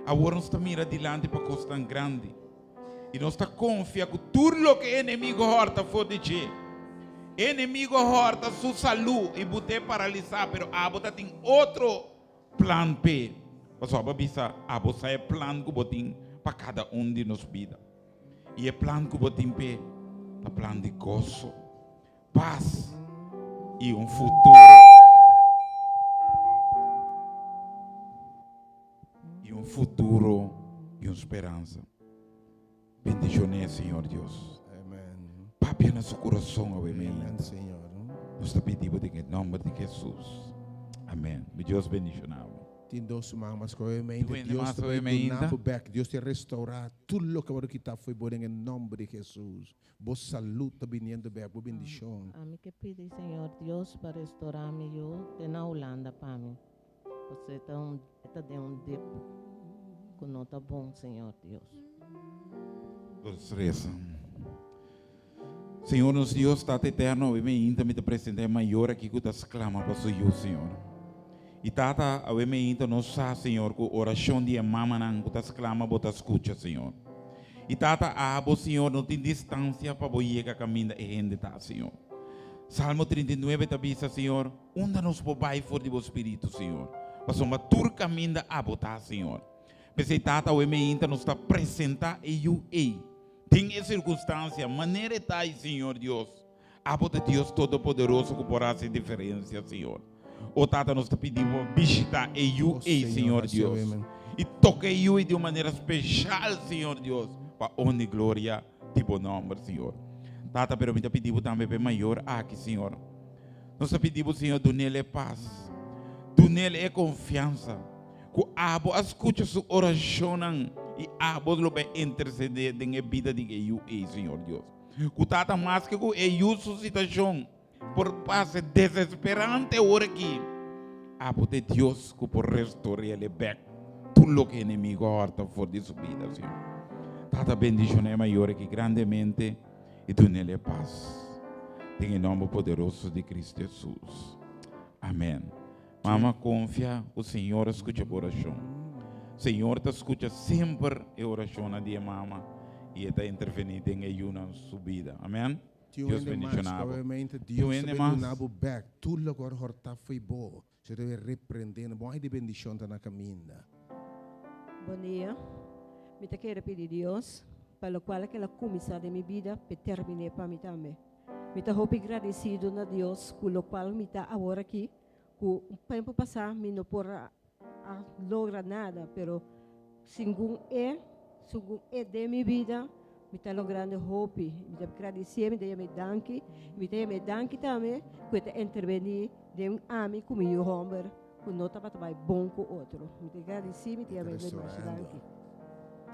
Awor nos ta mira dilanti pa cosnan grandi. I nos ta confia cu tur loke e enemigo horta for di dje. E enemigo horta su salú i but'é paralisá, pero abo ta tin otro plan p'e. Pasobra abo a bisa, abo sa e plan cu bo tin pa cada un di nos bida. I e plan ku bo tin p'e ta plan di goso, pas i un futuro. I un futuro i un speransa. Bendishon'é, Señor Dios. Amen. Papia na su kurason awe Amen, meinta. Señor. Nos ta pidi bo den e nòmber di Hesus. Amen. Mi Dios bendishoná bo. Tin dos man mas ku obviamente Tin Dios mas ta bai obviamente. duna bo bek. Dios ta restaurá tur loke a wòrdu kitá fo'i bo den e nòmber di Hesus. Bo salud ta biniendo bek, bo bendishon. Ami ke pidi Señor Dios pa restorá mi yu te na Hulanda pa mi, pasobra e ta un e ta den un dip ku no ta bon Señor Dios. Nos resa. Señor nos Dios, Tata Eterno, awe meinta mi ta presenta e mayor aki ku ta sklama pa su yu, Señor. I Tata, awe meinta nos sa, Señor, ku orashon di e mamanan ku ta sklama bo ta skucha, Señor. I Tata, abo, Señor, no tin distansia pa bo yega kaminda e hende ta, Señor. Salmo 39 ta bisa, Señor, unda nos por bai for di bo Spiritu, Señor? Pasobra tur kaminda abo ta, Señor. P'esei, Tata, awe meinta nos ta presenta e yu ei. Den e sirkunstansia, manera e ta ai, Señor Dios, Abo ta Dios Todopoderoso ku por hasi diferensia, Señor. O Tata, nos ta pidi Bo bishitá e yu O ei, Señor, Señor hasi Dios, amen. i toka e yu ei di un manera speshal, Señor Dios, pa honra i gloria di Bo nòmber, Señor. Tata, pero mi ta pidi Bo tambe pa e mayor aki, Señor. Nos ta pidi Bo, Señor, dun'el e pas, dun'el e konfiansa. Ku abo a skucha su orashonnan i abo lo bai intersedé den e bida di e yu ei, Señor Dios. Ku tata maske ku e yu su situashon por parse desesperante awor aki, abo ta e Dios ku por restor'el bèk tur loke e enemigo a hòrta for di su bida, Señor. Tata bendishoná e mayor aki grandemente i dun'el e pas. Den e nòmber poderoso di Cristo Hesus. Amèn. Mama konfia ku Señor a skucha bo orashon. Señor ta skucha semper e orashonnan di e mama i e ta intervení den e yunan su bida. Amen. Tin Dios hende mas, bendishoná bo. probablemente Tin Dios ta hende bai mas? duna bo bek tur loke a hòrtá fo'i bo. Señor ta bai reprendé nan. Bon ai di bendishon ta na kaminda. Bon dia. Mi ta kere pidi Dios pa lokual ke el a kuminsá den mi bida p'e terminé pa mi tambe. Mi ta hopi gradesido na Dios ku lokual mi ta awor aki Ku un tempu pasá mi no por a logra nada, pero segun e, segun e den mi bida, mi ta logrando hopi. Mi ta gradisié, mi ta yam'é danki, mi ta yam'é danki tambe ku e ta intervení den ami ku mi yu hòmber ku no tabata bai bon ku otro. Mi ta gradisí, mi ta yam'é masha danki.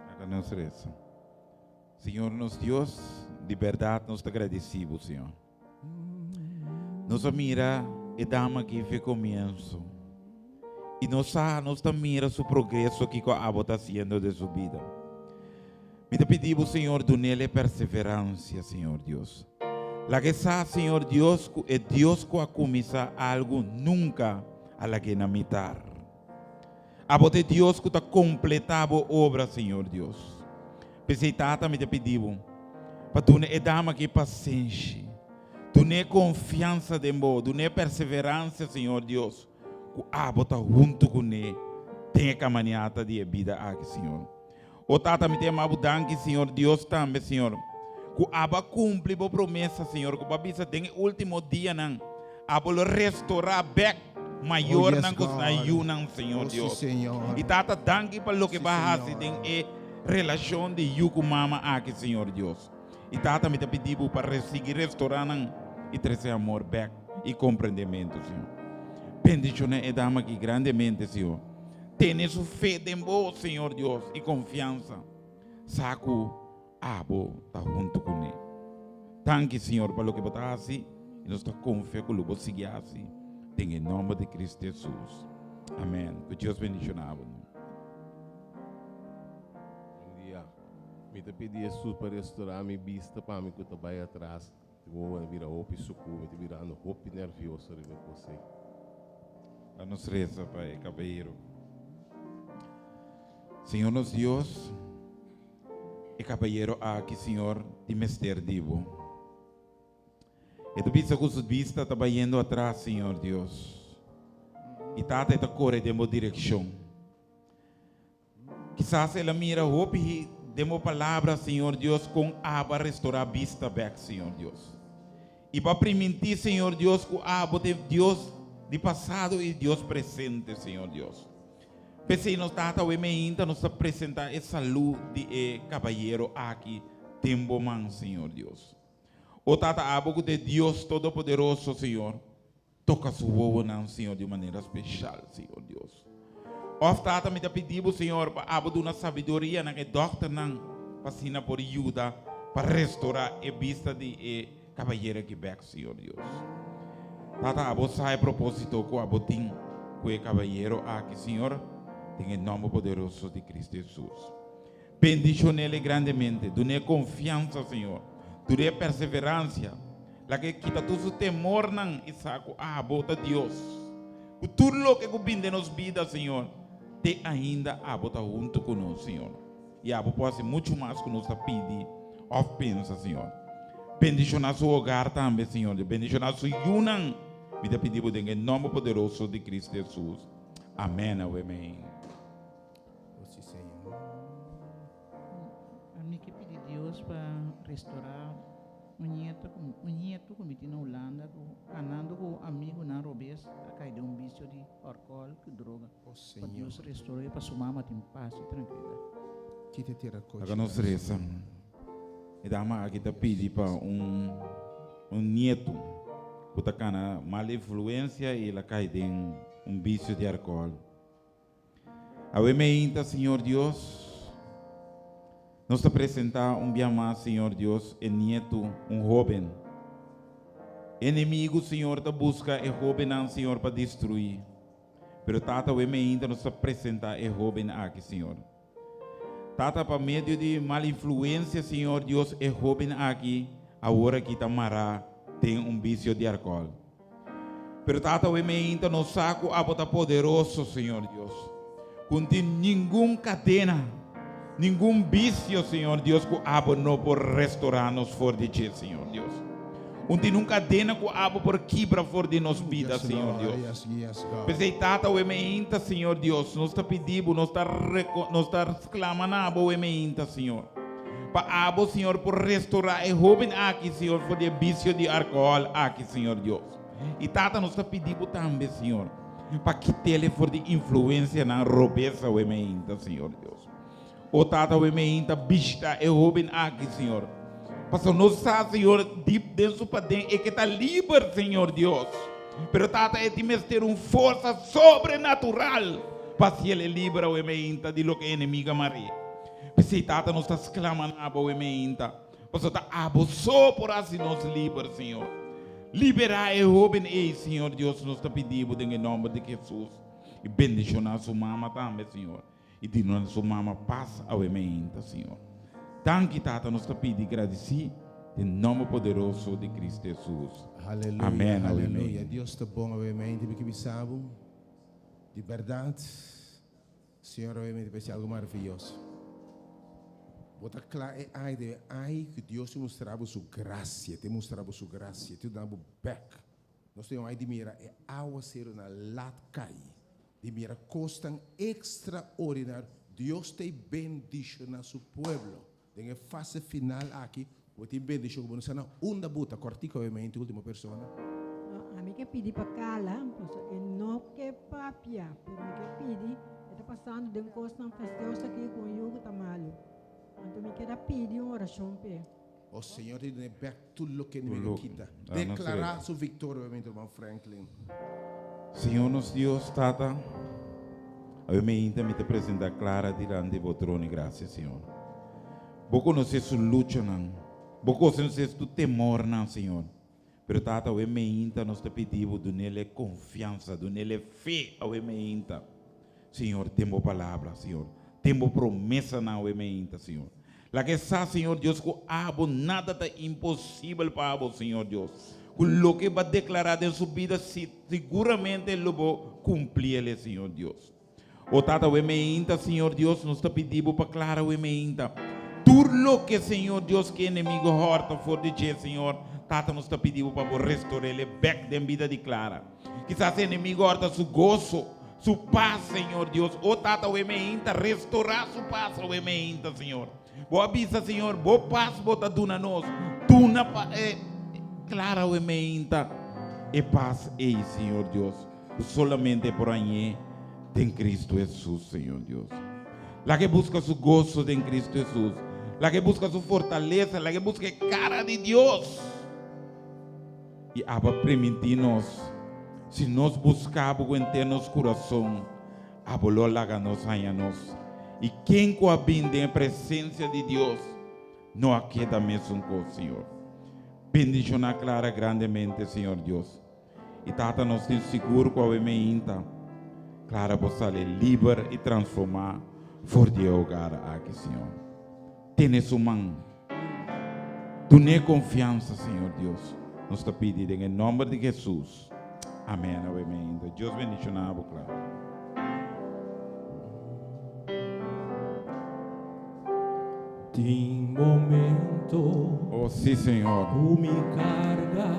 Laga nos resa. Señor nos Dios, di bèrdat nos ta gradisí bo, Señor. Nos a mira e dama aki fe comienzo. Y nos sa, nos ta mira su progreso kiko abo ta haciendo den su bida. Mi ta pidi bo, Señor, dunele perseverancia, Señor Dios. Laga e sa, Señor Dios, ku e Dios ku a kuminsá algu nunka a lag'é na mitar. Abo ta e Dios ku ta kompletá bo obra, Señor Dios. P'esei, Tata, mi ta pidi bo pa duna e dama aki pasenshi, dun'é konfiansa den bo, dun'é perseveransia, Señor Dios, ku abo ta huntu kuné den e kamaniata di e bida aki, Señor. O Tata, mi ta yama bo danki, Señor Dios, tambe, Señor, ku abo a kumpli bo promesa, Señor, ku bo a bisa den e último dianan abo lo restorá bèk mayornan ku nan yunan, Señor Dios. I Tata, danki pa loke bo a hasi den e relashon di yu ku mama aki, Señor Dios. I Tata, mi ta pidi bo pa sigui restorá nan i trese amor bèk i komprendementu, Señor. Bendishoná e dama aki grandemente, Señor. Tene su fe den bo, Señor Dios, i konfiansa. Sa ku abo ta huntu kuné. Danki, Señor, pa loke bo ta hasi, i nos ta konfia ku lo bo sigui hasi den e nòmber di Kristu Hesus. Amèn. Ku Dios bendishoná bo. Bon dia. Mi ta pidi Hesus pa restorá mi bista pa mi ku ta bai atras. Ti wowo a bira hopi suku, mi ta birando hopi nervioso riba e kos ei. La nos reza pa e caballero. Señor nos Dios, e caballero aki, Señor, tin mester di Bo. E ta bisa cu su bista ta bayendo atras, Señor Dios. Y Tata, e ta core den Bo direccion. Kisas el a mira hopi den bo palabra, Señor Dios, kon abo a restorá bista bèk, Señor Dios. I bo a primintí, Señor Dios, ku abo ta e Dios di pasado i Dios presente, Señor Dios. P'esei nos Tata awe meinta nos ta presentá e salú di e kabayero aki den bo man, Señor Dios. O Tata, abo ku ta e Dios Todopoderoso, Señor, Toka su wowonan, Señor, di un manera speshal, Señor Dios. Òf Tata mi ta pidi bo Señor pa abo duna sabiduria na e dòkternan pa asina por yuda pa restorá e bista di e kabayero aki bèk Señor Dios. Tata abo sa e propósito ku abo tin ku e kabayero aki Señor den e nòmber poderoso di Cristo Hesus. Bendishon'é grandemente, dun'é konfiansa Señor, dun'é perseveransia, laga e kita tur su temornan i sa ku abo ta Dios. Ku tur loke ku bin den nos bida Señor, te ainda abo ta huntu ku nos Señor. I abo por hasi muchu mas ku nos ta pidi òf pensa Señor. Bendishoná su hogar tambe Señor, bendishoná su yunan, mi ta pidi bo den e nòmber poderoso di Cristo Hesus. Amèn, awemen. O si Señor. Ami ke pidi Dios pa restorá un nieto ku un nieto ku mi tin na Hulanda ku kanando ku amigunan robes a kai den un bisio di alkohol ku droga. O Pa Señor. Dios restor'é pa su mama tin pas i trankilidat. Kita tira kochi. Laga nos resa. E dama aki ta pidi pa un un nieto ku ta kana mal influensia i el a kai den un bisio di alkohol. Awe meinta, Señor Dios, nos ta presentá un bia mas, Señor Dios, e nietu, un hóben. Enemigu, Señor, ta buska e hóbennan, Señor, pa destruí. Pero, Tata, awe meinta nos ta presentá e hóben aki, Señor. Tata, pa medio di mal influensia, Señor Dios, e hóben aki awor aki ta mará den un bisio di alkohòl. Pero Tata awe meinta nos sa ku abo ta poderoso, Señor Dios. Ku no tin ningun kadena, ningun bisio, Señor Dios, ku abo no por restorá nos for di dje, Señor Dios. Un tin un kadena ku abo por kibra for di nos bida, Yes, Señor Lord. Dios. Yes, yes, God. P'esei, Tata, awe meinta, Señor Dios, nos ta pidi bo, nos ta reko, nos ta sklama na abo awe meinta, Señor. Pa abo, Señor, por restorá e hóben aki, Señor, for di e bisio di alkohòl aki, Señor Dios. I Tata, nos ta pidi bo tambe, Señor, pa kit'el for di influensianan robes awe meinta, Señor Dios. O Tata, awe meinta bishita e hóben aki, Señor. Pasobra nos sa, Señor, dip den su paden e ke ta liber, Señor Dios. Pero Tata, e tin mester un forsa sobrenatural pa hasiel e liber awe meinta di loke e enemigo a mar'é. P'esei, Tata, nos ta sklama na Abo awe meinta, pasobra ta Abo so por hasi nos liber, Señor. Liberá e hóben ei, Señor Dios, nos ta pidi Bo den e nòmber di Hesus. I bendishoná su mama tambe, Señor. I duna su mama pas awe meinta, Señor. Danki, Tata, nos ta pidi i gradisí den nòmber poderoso di Cristo Hesus. Aleluya, Amèn, awe aleluya. meinta. Dios ta bon awe meinta. Mi ke bisa bo, di bèrdat, Señor awe meinta ta hasi algu maravioso. Bo ta kla e ai den e ai ku Dios ta mustra bo su grasia, ta mustra bo su grasia, ta duna bo bèk. Nos tin un ai di mira e awaseru na lat kai, di mira kosnan ekstraordinario. Dios ta bendishoná su pueblo. Den e fase final aki, bo tin bendishon ku bo no sa na unda bo ta. Kòrtiku awe meinti último persona. No, ami ke pidi pa Kala, pasobra e no ke papia, pero mi ke pidi, e ta pasando den kosnan fastioso aki ku un yu ku ta malu. Anto mi keda pidi un orashon p'e. O Señor ta dun'é bèk tur loke Tur enemigo loke. kita. Da nos Deklará resa. su viktoria, obviamente, ruman Franklin. Señor nos Dios, Tata, awe meinta mi ta presentá Clara dilanti bo trono di gracia, Señor. Bo konosé su luchanan, bo konosé su temornan, Señor. Pero Tata, awe meinta nos ta pidi bo dun'el e konfiansa, dun'el e fe awe meinta. Señor, den bo palabra, Señor, den bo promesanan awe meinta, Señor. Laga e sa, Señor Dios, ku abo nada ta imposibel pa abo, Señor Dios. Ku loke bo a deklará den su bida, siguramente lo bo kumpli el, Señor Dios. O Tata, awe meinta, Señor Dios, nos ta pidi bo pa Clara awe meinta. Tur loke, Señor Dios, ku e enemigo hòrta for di dje, Señor, Tata, nos ta pidi bo pa bo restor'el bèk den bida di Clara. Kisas e enemigo hòrta su goso, su pas, Señor Dios. O Tata, awe meinta, restorá su pas awe meinta, Señor. Bo a bisa, Señor, bo pas bo ta duna nos. Duna pa e Clara awe meinta e pas ei, Señor Dios. Ku solamente por hañ'é den Cristo Hesus, Señor Dios. Laga e buska su goso den Cristo Hesus. Laga e buska su fortalesa. Laga e buska e kara di Dios. I aba primintí nos, si nos buska bo ku henter nos kurason, Abo lo laga nos haña nos. I ken ku a bin den e presensia di Dios no a keda mesun kos, Señor. Bendishoná Clara grandemente, Señor Dios. I Tata nos tin sigur ku awe meinta Clara por sali liber i transformá for di e hogar aki, Señor. Tene su man. Dun'é konfiansa, Señor Dios. Nos ta pidi den e nòmber di Hesus. Amèn. Awe meinta. Dios bendishoná bo, Clara. Tin momento. Oh, sí, Señor. Ku mi karga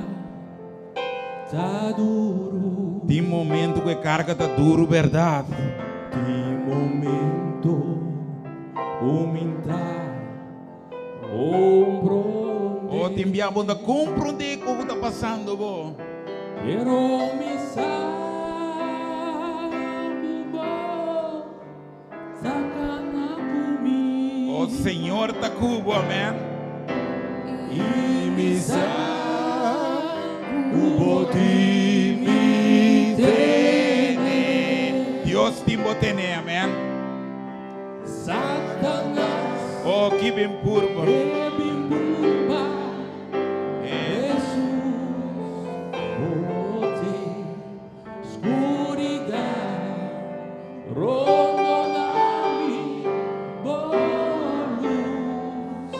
ta duru. Tin momento ku e karga ta duru, bèrdat. Tin momento ku mi ta komprondé. Oh, tin bia bo no ta komprondé ku bo ta pasando bo. Pero mi sa ku bo. O Señor ta cu bo, amen. I mi sa cu bo tin mi tene. Dios tin bo tene, amen. Satanas. O ki bin purba. E bin purba. Jesus bo te. Skuridat rondona mi, bo lus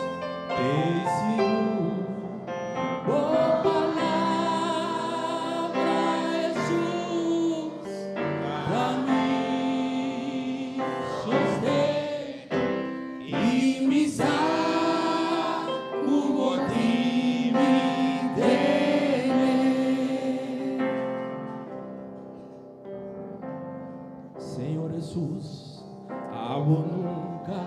t'ei sigur. Bo palabra, Hesus, ta mi sosten i mi sa ku bo tin mi tene. Señor Hesus, abo nunca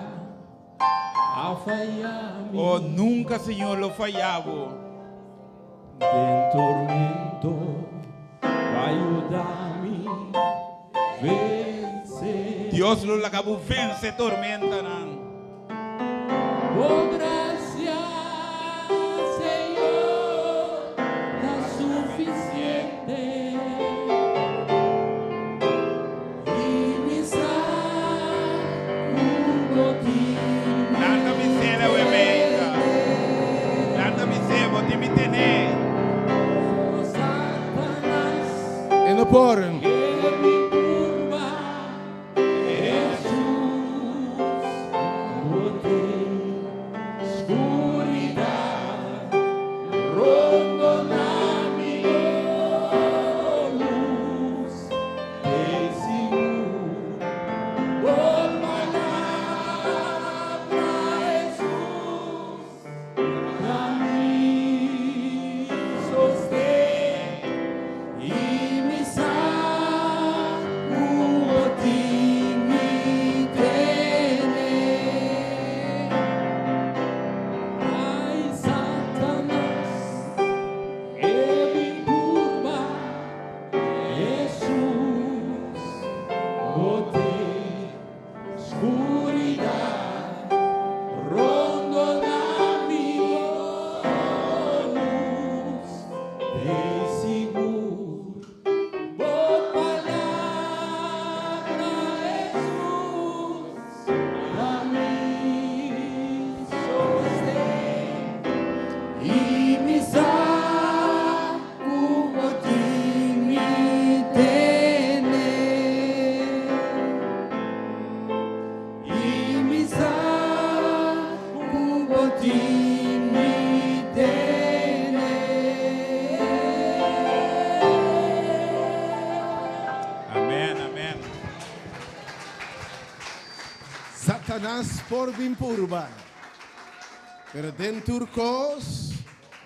a faya mi. Oh, nunca Señor lo faya bo. Den tormento bo a yuda mi vence. Dios lo laga bo vence tormentanan. Bo gracia, Señor, ta suficiente. I mi sa cu bo tin mi Lanta mi sera we meita. Lanta mi se, bo tin mi tene. Oh, Satanas, E no por. ke mi purba. Hesus, bo tin skuridat rondona mi, bo lus t'ei sigur. Bo palabra, Hesus, ta mi sosten. I mi sa ku bo tin mi tene. Ai Satanas, e bin purba, Hesus, bo te Skuridat rondona mi, bo lus t'ei sigur. Bo palabra, Hesus, ta mi sosten. I mi sa ku bo tin mi tene. I mi sa ku bo tin mi tene. Amen, amen. Satanas por bin purba, pero den tur kos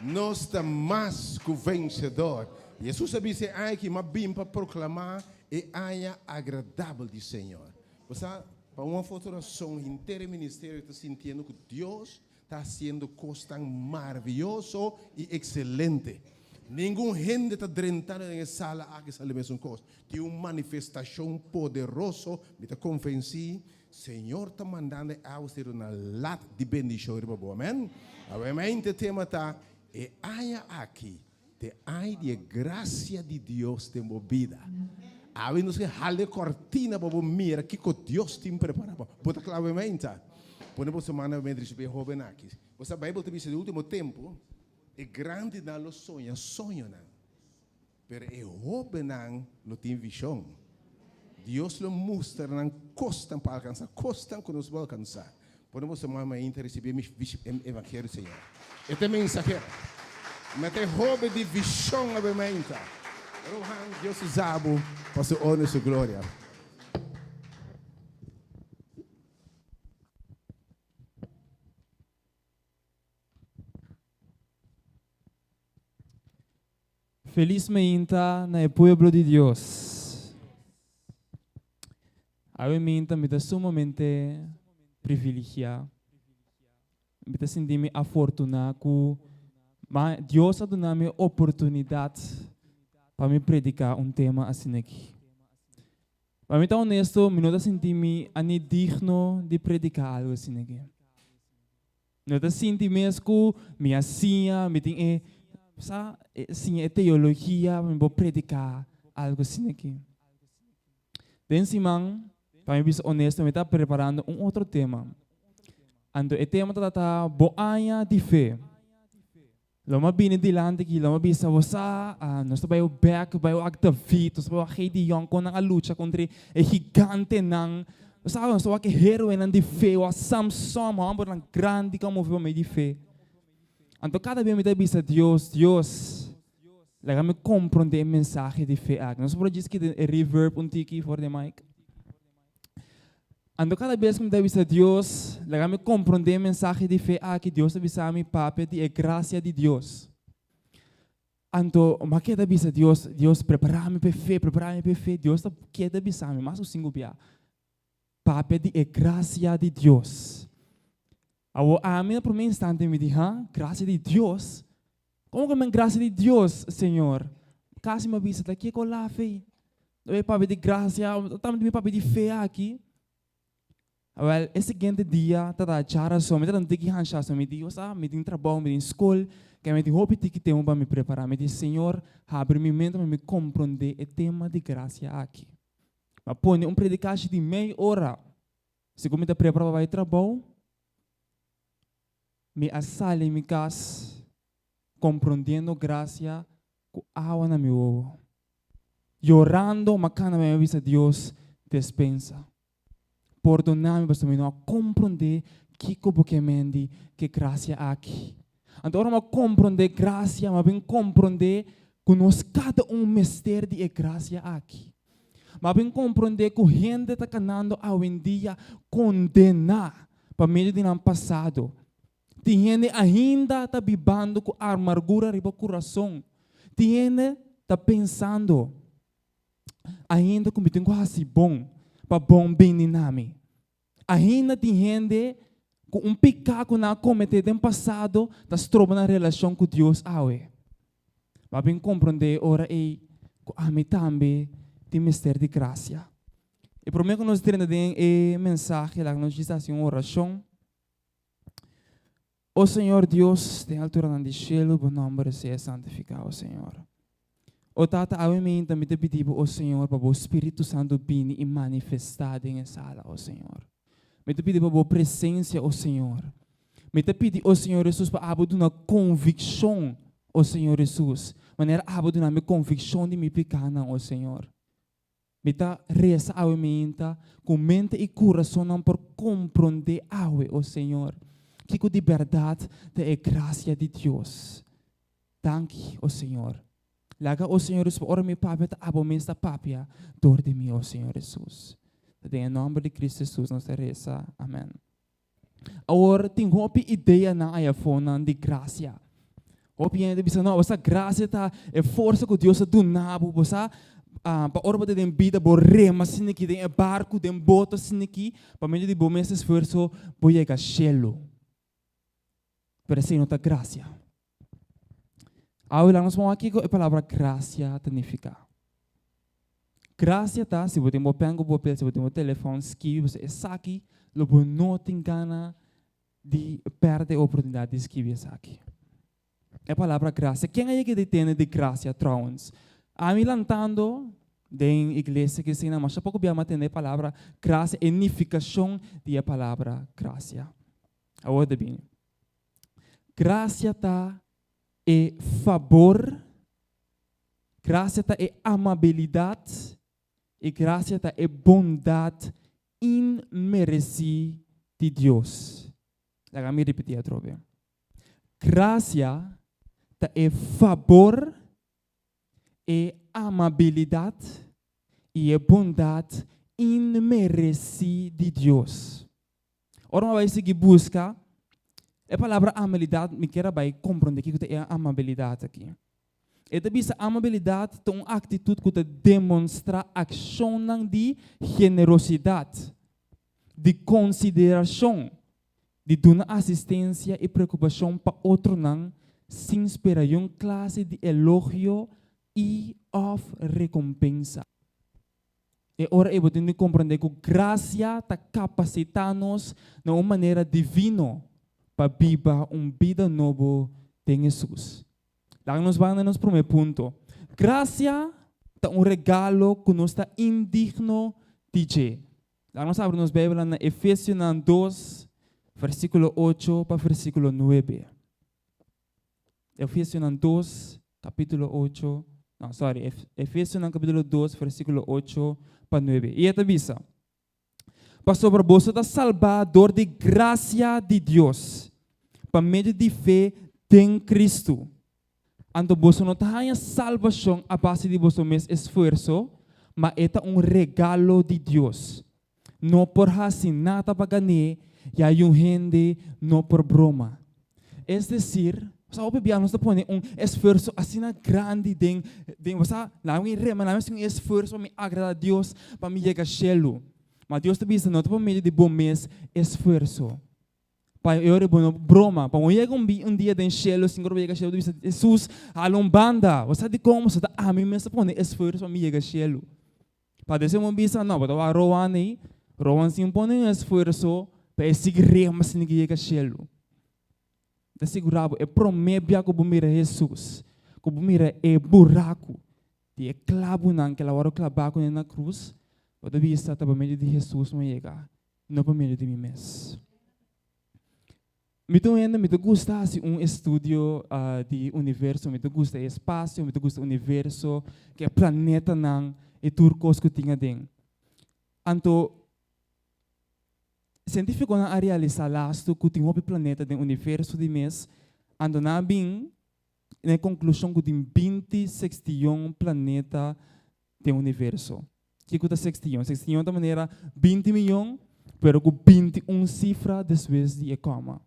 nos ta mas ku vensedor. Hesus a bisa e aña aki, M'a bin pa proklamá e aña agradabel di Señor. Bo sa, pa un òf otro rason henter e ministerio ta sintiendo ku Dios ta hasiendo kosnan maravioso i ekselente. Ningun hende ta drentando den e sala aki sa lo mesun kos. Tin un manifestashon poderoso, mi ta konvensí, Señor ta mandando e awaseru na lat di bendishon riba bo. Amen. Awe tema ta e aña aki, te aña di e grasia di Dios den bo bida. Awe nos ke hala e kortina pa bo mira kiko Dios tin prepará pa bo. Bo ta kla meinta? Pone boso man na mente risibí e hóben aki. Bo sa Beibel ta bisa den último tempu e grandinan lo soña soñonan, pero e hóbennan lo tin vishon. Dios lo mustra nan kosnan pa alkansá, kosnan ku nos por alkansá. Pone boso man mainta risibí e evangelio di Señor. E ta e mensahero. Mi ta e hoben di vishon awe mainta. Rohan, Dios usa bo pa su honor i su gloria. Felis mainta na e pueblo di Dios. Awe mainta mi ta sumamente privilegiá. Mi ta sinti mi afortuná ku Dios a duna mi e oportunidat pa mi prediká un tema asina aki. Pa mi ta honesto, mi no ta sinti mi ani digno di prediká algu asina aki. No ta sinti mes ku mi a siña, mi tin e, sa, e siña e teologia pa mi por prediká algu asina aki. Den siman, pa mi bisa honesto, mi ta preparando un otro tema. Anto e tema ta trata Bo aña di fe. Lo mi a bini dilanti aki, lo mi a bisa bo sa, nos ta bai bek, bai wak David, nos ta bai wak Gideon, kon nan a lucha kontra e gigantenan. Bo sa, nos ta wak e heroenan di fe, wak Samson, hòmbernan grandi ku a move pa medio di fe. Anto kada bes mi ta bisa Dios, Dios, laga mi komprondé e mensahe di fe aki. Nos por djis kita e reverb un tiki for di e mic? Anto kada bes ku mi ta bisa Dios, laga mi komprondé e mensahe di fe aki, Dios ta bisa mi papia di e grasia di Dios. Anto mi a keda bisa Dios, Dios prepará mi pa e fe, prepará mi pa e fe. Dios ta keda bisa mi mas ku sinku bia, papia di e grasia di Dios. Awor ami na promé instante mi di, ha, grasia di Dios? Komo ku men grasia di Dios, Señor? Kasi mi a bisa, ta kiko laf ei? Ta bay papia di grasia, ta mi papia di fe aki? Awel, e siguiente dia ta ta djarason, mi ta ta un tiki hansha, so mi di, osea, mi tin trabou, mi tin skol, ke mi tin hopi tiki tempu pa mi prepará. Mi di, Señor, habri mi mente pa mi komprondé e tema di grasia aki. Mi a pone un predikashi di mei ora. Segun mi ta prepará pa bai trabou, mi a sali mi kas komprondiendo grasia ku awa na mi wowo. Yorando mi a kana bai mi a bisa Dios, Despensa. Pordoná mi pasobra mi no a komprondé kiko bo ke mendi ku e grasia aki. Anto ora mi a komprondé grasia, mi a bin komprondé ku nos kada un mester di e grasia aki. Ma bin komprondé ku hende ta kanando awendia kondená pa medio di nan pasado. Tin hende ainda ta bibando ku amargura riba kurason. Tin hende ta pensando ainda ku mi tin ku hasi bon pa bon bini na mi. Ainda tin hende ku un piká ku nan a kometé den pasado ta stroba nan relashon ku Dios awe. Bo a bin komprondé ora ei ku ami tambe tin mester di grasia. E promé ku nos drenta den e mensahe laga nos djis hasi un orashon. O Señor Dios, den alturanan di shelu, bo nòmber sea santifiká, o Señor. O Tata, awe mainta mi ta pidi bo, o Señor, pa bo Spiritu Santu bini i manifestá den e sala, o Señor. Mi ta pidi pa bo presensia, o Señor. Mi ta pidi, o Señor Hesus, pa abo duna konvikshon, o Señor Hesus, manera abo duna mi konvikshon di mi pikánan, o Señor. Mi ta resa awe mainta ku mente i kurasonnan por komprondé awe, o Señor, kiko di bèrdat ta e grasia di Dios. Danki, o Señor. Laga, o Señor Hesus, pa ora mi papia ta abo mes ta papia dor di mi, o Señor Hesus. Ta den e nòmber di Cristo Hesus nos ta resa. Amèn. Awor tin hopi ideanan aya afonan di grasia. Hopi hende ta bisa, no, bo sa grasia ta e forsa ku Dios a duna bo, bo sa pa ora bo ta den bida bo rema asina aki den e barku, den boto asina aki, pa medio di bo mes esfuerso bo yega shelu. Pero esei no ta grasia. Awe laga nos wak kiko e palabra grasia ta nifiká. Grasia ta si bo tin bo pèn ku bo papel, si bo tin bo telefòn, skibi pasobra esaki lo bo no tin gana di pèrdè e oportunidat di skibi esaki. E palabra grasia, ken a yega di tende di grasia trouwens? Ami lantando. Den iglesia ku esei nan masha poko bia m'a tende e palabra grasia, e nifikashon di e palabra grasia. Awor ta bini. Grasia ta e fabor, grasia ta e amabilidat i grasia ta e bondat inmeresí di Dios. Laga mi ripití atrobe. Grasia ta e fabor, e amabilidat i e bondat inmeresí di Dios. Ora mi a bai sigui buska e palabra amabilidat, mi kier a bai komprondé kiko ta e amabilidat aki. E ta bisa amabilidat ta un aktitut ku ta demonstrá akshonnan di generosidat, di konsiderashon, di duna asistensia i preokupashon pa otronan sin spera yun klase di elogio i òf rekompensa. E ora ei bo tin di komprondé ku grasia ta kapasitá nos na un manera divino pa biba un bida nobo den Hesus. Laga nos bai na nos promé punto. Grasia ta un regalo ku nos ta indigno di dje. Laga nos abri nos Beibelnan na Efesionan dos, versíkulo ocho pa versíkulo nuebe. Efesionan dos, kapítulo ocho, no, sorry, Efesionan kapítulo dos, versíkulo ocho pa nuebe. I e ta bisa, Pasobra boso ta salbá dor di grasia di Dios, pa medio di fe den Kristu. Anto boso no ta haña salbashon a base di boso mes esfuerso, ma e ta un regalo di Dios. No por hasi nada pa gan'é, ya yun hende no por broma. Es desir, sa hopi bia nos ta pone un esfuerso asina grandi den, den, bo sa, laga mi rema, laga mi hasi un esfuerso pa mi agrada Dios, pa mi yega shelu. Ma Dios ta bisa, no ta pa medio di bo mes esfuerso. Pa e ora bo no broma, pa bo yega un un dia den shelu, sin ku bo yega shelu, bo ta bisa, Hesus, hala un banda, bo sa dikon? Bo sa ta ami mes ta pone esfuerso pa mi yega shelu. Pa dese bo bisa, no, bo ta wak Rowan ei, Rowan sin pone un esfuerso pa e sigui rema sin ke yega shelu. Ta sigurá bo, e promé bia ku bo mira Hesus, ku bo mira e buraku di e klabunan ku el a wòrdu klabá kuné na krus, bo ta bisa ta pa medio di Hesus mi a yega, no pa medio di mi mes. Mi ta un hende, mi ta gusta hasi un estudio di universo, mi ta gusta e espasio, mi ta gusta universo, ku e planetanan i tur kos ku tin aden. Anto Sientífikonan a realisá lastu ku tin hopi planeta den universo di mes, anto nan a bin na e konklushon ku tin binti sextillon planeta den universo. Kiko ta sextillon? Sextillon ta manera 20 miyon, pero ku 21 sifra despues di e kòma.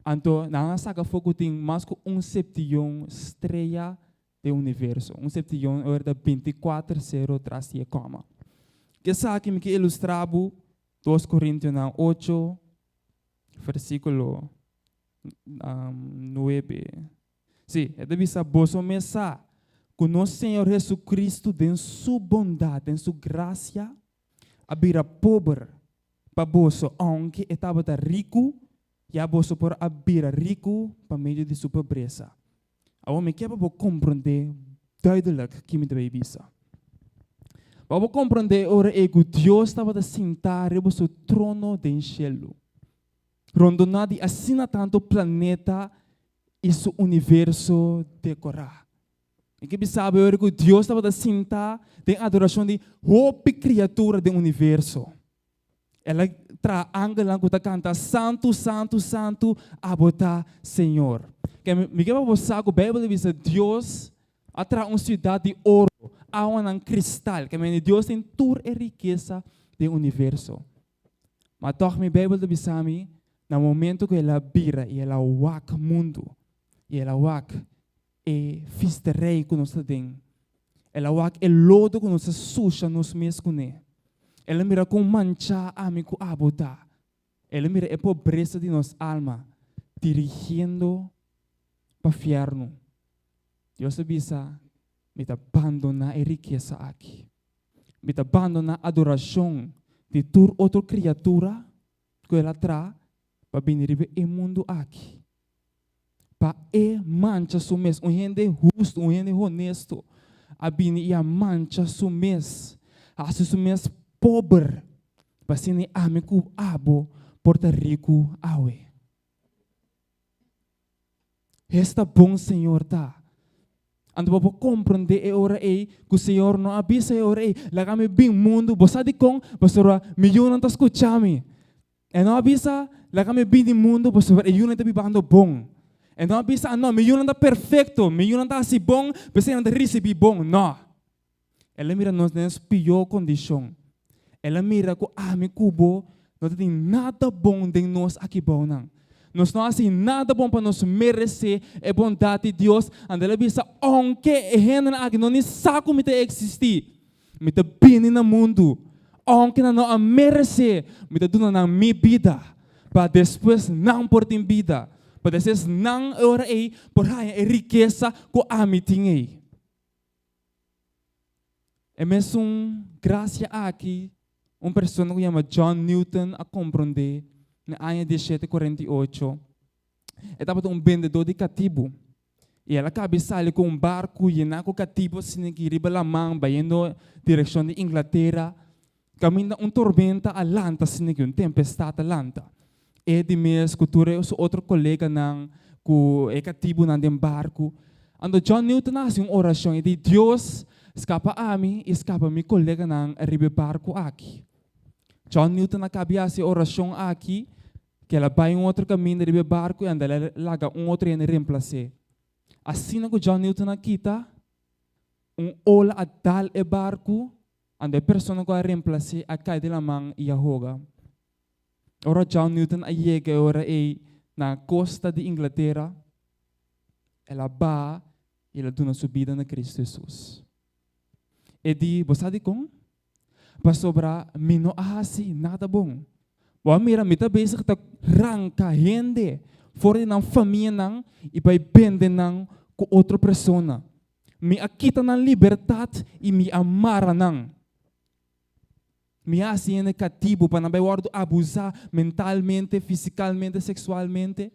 Anto nan a saka afó ku tin mas ku un septillon strea den universo. Un septillon ora ta 24 sero tras di e kòma. Ku esaki mi ke ilustrá bo Dos Korintionan ocho, versíkulo nuebe. Sí, e ta bisa, Boso mes sa ku nos Señor Hesukristu den su bondat, den su grasia, a bira pober pa boso, ounke e tabata riku, ya boso por a bira riku pa medio di su pobresa. Awor mi ke pa bo komprondé duidelik ki mi ta bay bisa. Pa bo komprondé e ora ei ku Dios tabata sintá riba su trono den shelu, rondoná di asina tantu planeta i su universo dekorá. Mi ke bisa bo e ora ku Dios tabata sintá den adorashon di hopi kriatura den universo. El a traha angelnan ku ta kanta, Santu, santu, santu abo ta, Señor. Ke mi ke pa bo sa ku Beibel ta bisa Dios a traha un siudat di oro, awanan kristal. Ke mende Dios tin tur e rikesa den universo. Ma tòg mi Beibel ta bisa mi, na momento ku el a bira i el a wak mundu, i el a wak e fisterei ku nos ta den. El a wak e lodo ku nos a susha nos mes kuné. El a mira kon manchá ami ku abo ta. El a mira e pobresa di nos alma dirigiendo pa fièrnu. Dios a bisa, Mi ta bandoná e rikesa aki. Mi ta bandoná adorashon di tur otro kriatura ku el a traha pa bini riba e mundu aki. Pa e mancha su mes, un hende hustu, un hende honesto. a bini i a mancha su mes, hasi su mes pober, pa asina ami ku abo por ta riku awe. Esta bon Señor ta! Anto bo por komprondé e ora ei ku Señor no a bisa e ora ei, Laga mi bin mundu. Bo sa dikon? Pasobra mi yunan ta skucha mi. E no a bisa, Laga mi bin di mundu pasobra e yunan ta bibando bon. E no a bisa, No, mi yunan ta perfekto, mi yunan ta hasi bon, p'esei nan ta risibí bon. No. El a mira nos den nos pió kondishon. El a mira ku ami ku bo no ta tin nada bon den nos aki bounan. Nos no a hasi nada bon pa nos meresé e bondat di Dios. Anto el a bisa, Ounke e hendenan aki no ni sa ku mi ta eksistí, mi ta bini na mundu. Ounke nan no a meresé, mi ta duna nan mi bida, pa despues nan por tin bida, pa despues nan e ora ei por haña e rikesa ku ami tin ei. E mesun gracia aki un persona ku yama John Newton a komprondé na aña dieshete kuarenta i ocho. E tabata un bendedó di katibu i el a kabi sali ku un barku yená ku katibu asina ki riba laman bayendo direkshon di Inglatera kaminda un tormenta a lanta asina ki un tempestat a lanta. E di mes ku tur e su otro koleganan ku e katibunan den barku. Anto John Newton a hasi un orashon, e di, Dios, skapa ami i skapa mi koleganan riba e barku aki. John Newton a kabi hasi e orashon aki, ku el a bai un otro kaminda riba e barku i anda el a laga un otro hende remplas'é. Asina ku John Newton a kita, un ola a dal e barku, anto e persona ku a remplas'é a kai den laman i a hoga. Ora John Newton a yega e ora ei na kosta di Inglatera, el a baha i el a duna su bida na Kristu Hesus. E di, Bo sa dikon? Pasobra mi no a hasi nada bon. Bo a mira, mi ta bezig ta ranka hende for di nan famianan i bai bende nan ku otro persona. Mi a kita nan libertat i mi a mara nan. Mi a hasi hende katibu pa nan bai wòrdu abusá mentalmente, fisikalmente, seksualmente.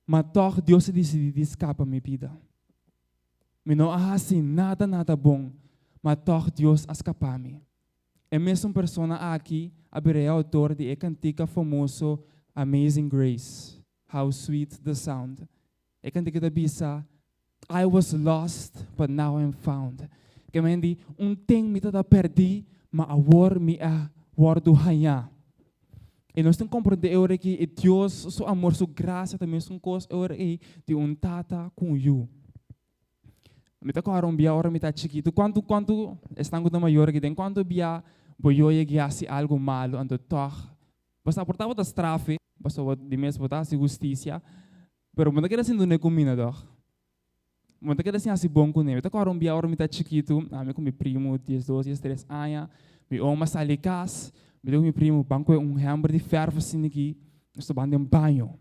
Ma tòg Dios a disidí di skapa mi bida. Mi no a hasi nada nada bon, ma tòg Dios a skapa mi. E mesun persona aki a bira e outor di e kantika famoso Amazing Grace, How Sweet the Sound. E kantika ta bisa, I was lost, but now I'm found. Ke men di, un ten mi tabata pèrdí, ma awor mi a wòrdu hañá. I nos tin komprondé e ora aki e Dios su amor, su grasia ta mesun kos e ora ei di un tata ku un yu. Mi ta kòrda un bia ora mi ta chikitu, kuantu kuantu esnan ku ta mayor aki den kuantu bia bo yoyo ke hasi algu malu anto tòg bo sa por tabata straf e, pasobra di mes bo ta hasi hustisia, Pero bo no ta keda sin dun'é kumina tòg. Bo no ta keda sin hasi bon kuné. Mi ta kòrda un bia ora mi ta chikitu, ami ku mi primu, diesdos, diestres aña, mi oma sali kas, mi ta ku mi primu ban kohe un hèmber di fèrf asin aki, nos ta ban den baño.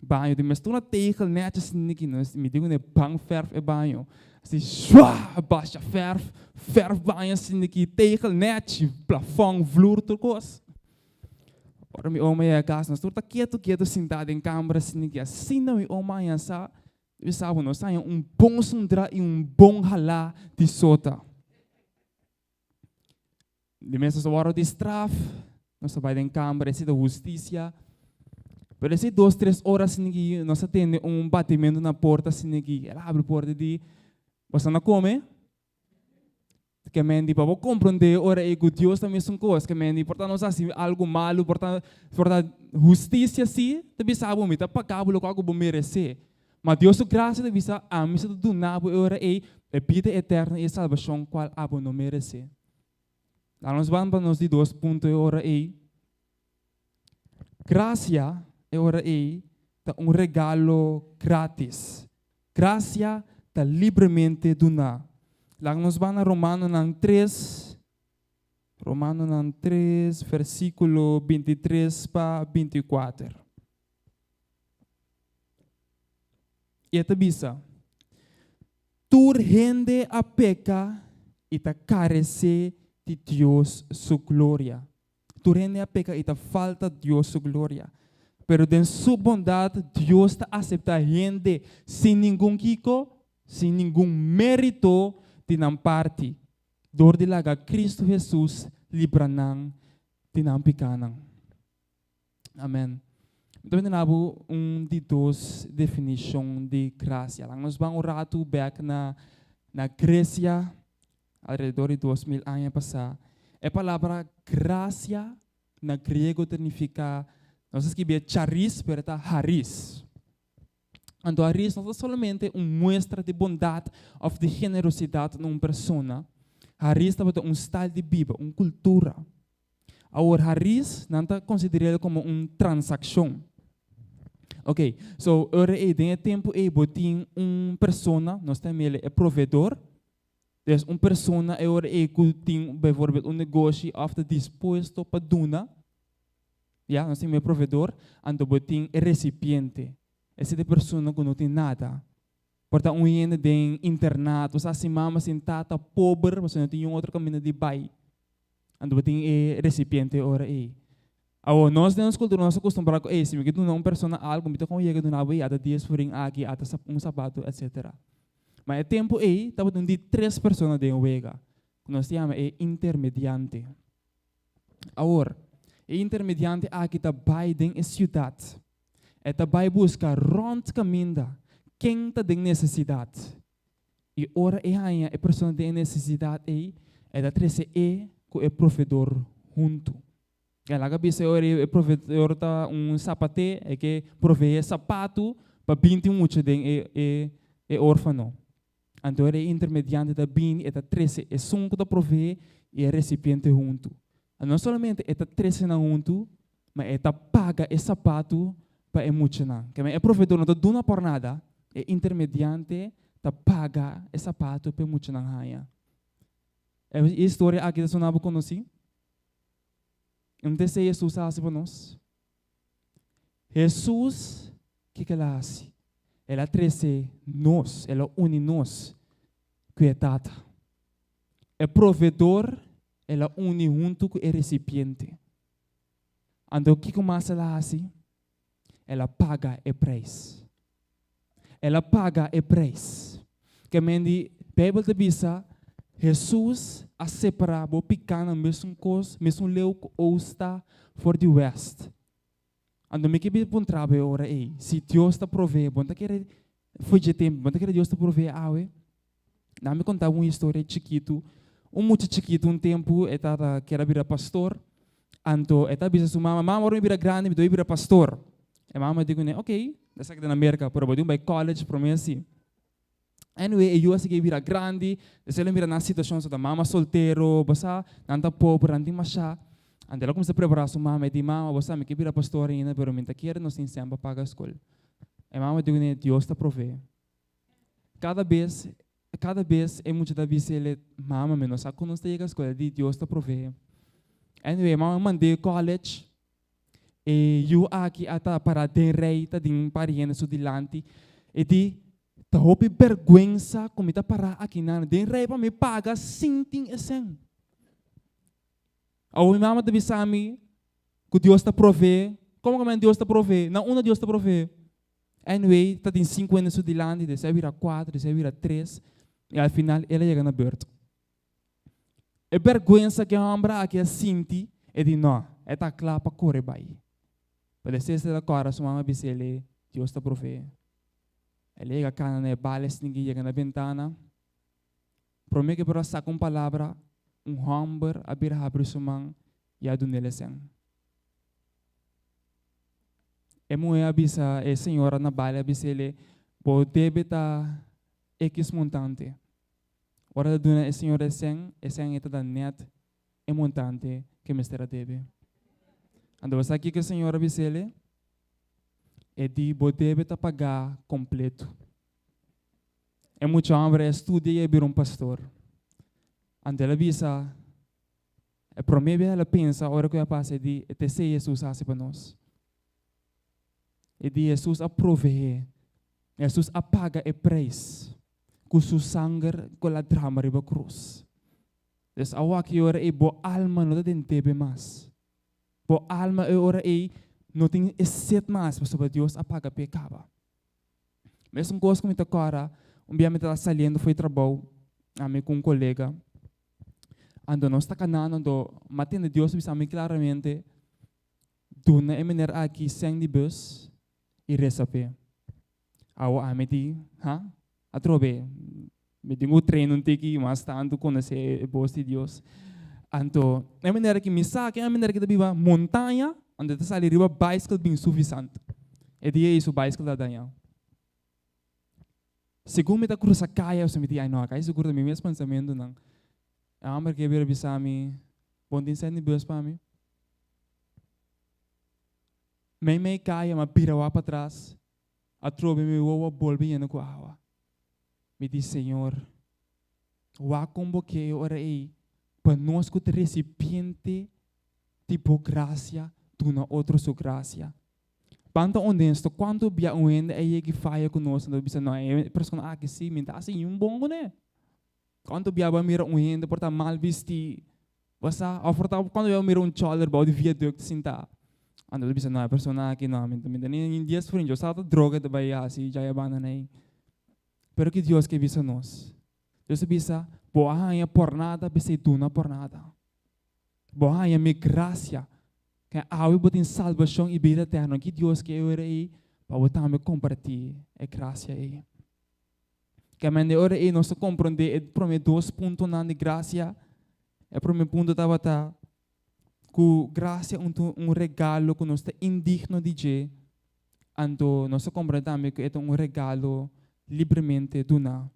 Baño di mes tur na tegel nèchi asin aki, nos mi di kuné ban fèrf e baño. Asi shua! Basha fèrf, fèrf baño asin aki, tegel nèchi, plafòn, vloer, tur kos. Ora mi oma yega kas, nos tur ta ketu ketu sintá den kamber asina ki asina mi oma haña sa, mi sa ku nos haña un bon sundrá i un bon halá di sota. Di mes nos a wòrdu di straf, nos a bai den kamber, esei ta hustisia. Pero esei dos tres ora asina ki nos a tende un batimentu na porta asina ki el a habri porta i di, Boso a kome? Ke men di pa bo komprondé ora ei ku Dios ta mesun kos. Ke men di por ta nos hasi algu malu, por ta por ta hustisia si ta bisa bo mi ta paga bo lokual ku bo meresé. Ma Dios su grasia ta bisa ami sa ta duna bo e ora ei e bida eterno i e salbashon kual abo no meresé. Laga nos ban pa nos di dos punto e ora ei. Grasia e ora ei ta un regalo gratis. Grasia ta libremente duná. Laga nos ban na Romanonan tres, Romanonan tres, versíkulo bintitres pa bintikuater. I e ta bisa, Tur hende a peka i ta karesé di Dios su gloria. Tur hende a peka i ta falta Dios su gloria. Pero den su bondat Dios ta aseptá hende sin ningun kiko? Sin ningun mérito. di nan parti dor di laga Kristu Hesus libra nan di nan pikánan. Amèn. Mi ta bini bo un di dos definishon di grasia. Laga nos ban un ratu bèk na na Gresia, alrededor di 2000 aña pasá. E palabra grasia na griego ta nifiká, nos ta skibié charis, pero e ta haris. Anto haris no ta solamente un muestra di bondat òf di generosidat na un persona. Haris tabata un style di biba, un kultura. Awor haris nan ta konsider'el komo un transakshon. Ok, so ora ei den e tempu ei bo tin un persona, nos ta yam'el e proveedor, dus un persona e ora ei ku tin bijvoorbeeld un negoshi òf ta dispuesto pa duna, ya, nos ta yam'el proveedor, anto bo tin e resipiente, esei ta e persona ku no tin nada. Por ta un hende den internato, sa sin mama, sin tata, pober, pasobra no tin niun otro kaminda di bai. Anto bo tin e resipiente ora ei. Awor, nos den nos kultura nos a kustumbrá ku, ey, si mi ke duna un persona algu, mi ta kon yega duna bo ei, ata dies florin aki, ata un sapato, etsetera. Ma e tempu ei tabatin un di tres persona den wega, ku nos ta yama e intermediante. Awor, e intermediante aki ta bai den e siudat. E ta bai buska rònt kaminda ken ta den nesesidat. I ora e haña e persona den e nesesidat ei, e ta trese e ku e proveedor huntu. E laga bisa e ora e proveedor ta un sapaté, e ke proveé sapatu pa binti mucha den e e e orfano. Anto ora e intermediante ta bini, e ta trese esun ku ta proveé i e resipiente huntu. No solamente e ta trese nan huntu, ma e ta paga e sapatu pa e muchanan. Ke men e proveedor no ta duna por nada, e intermediante ta paga e sapatu pa e muchanan haña. E historia aki ta sona bo konosí? Un ta esei Hesus a hasi pa nos? Hesus, kiko el a hasi? El a trese nos, el a uni nos ku e Tata. E proveedor el a uni huntu ku e resipiente. Anto kiko mas el a hasi? El a paga e preis. El a paga e preis. Ke men di Beibel ta bisa, Hesus a separá bo pikánan mesun kos, mesun leu ku oost ta for di wèst. Anto mi ke bin puntra bo e ora ei, si Dios ta proveé, bo no ta kere for dje tempu, bo no ta kere Dios ta proveé awe? Nan mi konta bo un historia chikitu. Un mucha chikitu un tempu e tabata kier a bira pastor, anto e ta bisa su mama, Mama, ora mi bira grandi mi ta bai bira pastor. E mama di kuné, Ok, esaki ta na Merka, pero bo tin bai college promé asi. Anyway, e yu a sigui bira grandi, despues el a mira nan situashon, so ta mama soltero, bo sa, nan ta pober, nan tin mashá. Anto el a kuminsá prepará su mama, e di, Mama, bo sa mi ke bira pastor ainda, pero mi ta kere nos tin sèn pa paga skol. E mama di kuné, Dios ta proveé. Kada bes, kada bes e mucha ta bisa el, Mama, mi no sa kon nos ta yega skol. El di, Dios ta proveé. Anyway, e mama mand'é college. E yu aki a ta pará den rei, ta den un par di hende su dilanti. E di, Ta hopi bèrgwensa ku mi ta pará akinan den rei pa mi paga sin tin e sèn. Awor mi mama ta bisa mi ku Dios ta proveé. Komo ku men Dios ta proveé? Na unda Dios ta proveé? Anyway, ta tin sinku hende su dilanti, despues a bira kuater, despues a bira tres, i al final el a yega na beurt. E bèrgwensa ku e hòmber aki a sinti, e di nò, e ta kla pa kore bai. Pero despues el a kòrda su mama a bisa el, Dios ta proveé. El a yega kana na e bales sin yega na bentana. Promé ku e por a saka un palabra, un hòmber a bira habri su man i a dun'el e sèn. E muhé a bisa e señora na bale a bis'el, Bo debe ta ekis montante. Ora ta duna e señora e sèn, e sèn ei ta da nèt e montante ku e mester a debe. Anto bo sa kiko e señora a bis'el? E di, Bo debe ta pagá kompletu. E mucha hòmber ei a studia i a bira un pastor. Anto el a bisa, E promé bes el a pensa ora ku e a pasa e di, E ta esei Hesus a hasi pa nos. E di Hesus a proveé, Hesus a paga e preis ku su sanger ku el a drama riba krus. Des awor aki ora ei bo alma no ta den debe mas. Bo alma e ora ei no tin e set mas pasobra Dios a paga p'e kaba. Mesun kos ku mi ta kòrda, un bia mi tabata saliendo for di trabou. Ami ku un kolega. Anto nos ta kanando, anto m'a tende Dios a bisa mi klaramente, Duna e meneer aki sèn di bus i resa p'e. Awo ami di, Ha? Atrobe, mi tin ku train un tiki mas tantu konosé e bos di Dios. Anto e manera ki mi sa ke e manera ki ta biba montaña, anto e ta sali riba baiskel bin Suffisant. E dia ei su baiskel ta dañá. Segun mi ta krusa kaya, mi di, ai no, aka e sigur ta mi mes pensamentunan. E hòmber ke bira bisa mi, Bon tin sèn di bus pa mi? Meimei kaya, m'a bira wak patras. Atrobe mi wowo a bolbe yena ku awa. Mi di, Señor, wak kon bo ke e ora ei pa nos ku ta resipiente di bo grasia duna otro su grasia. Ban ta onesto, kuantu bia un hende a yega i faya ku nos, nos ta bisa, No, e persona aki sí, mi ta hasi un bon kuné. Kuantu bia bo a mira un hende por ta mal bistí, Bo sa, of por ta cuando yo mira un choler bou di viaduct sinta, anto ta bisa no e persona aki no, mi ta ni dies florin, yo sa ta droga ta bai haci djaya banda nei. Pero ki Dios ke bisa nos? Dios ta bisa, bo a haña por nada, p'esei duna por nada. Bo a haña mi gracia, ke awe bo tin salbacion i bida eterno. Ki Dios ke ora ei pa bo tambe comparti e gracia ei. Kemende ora ei nos ta komprondé e promé dos puntonan di grasia. E promé punto tabata ku grasia un ta un regalo ku nos ta indigno di dje, anto nos ta komprondé tambe ku e ta un regalo libremente duná.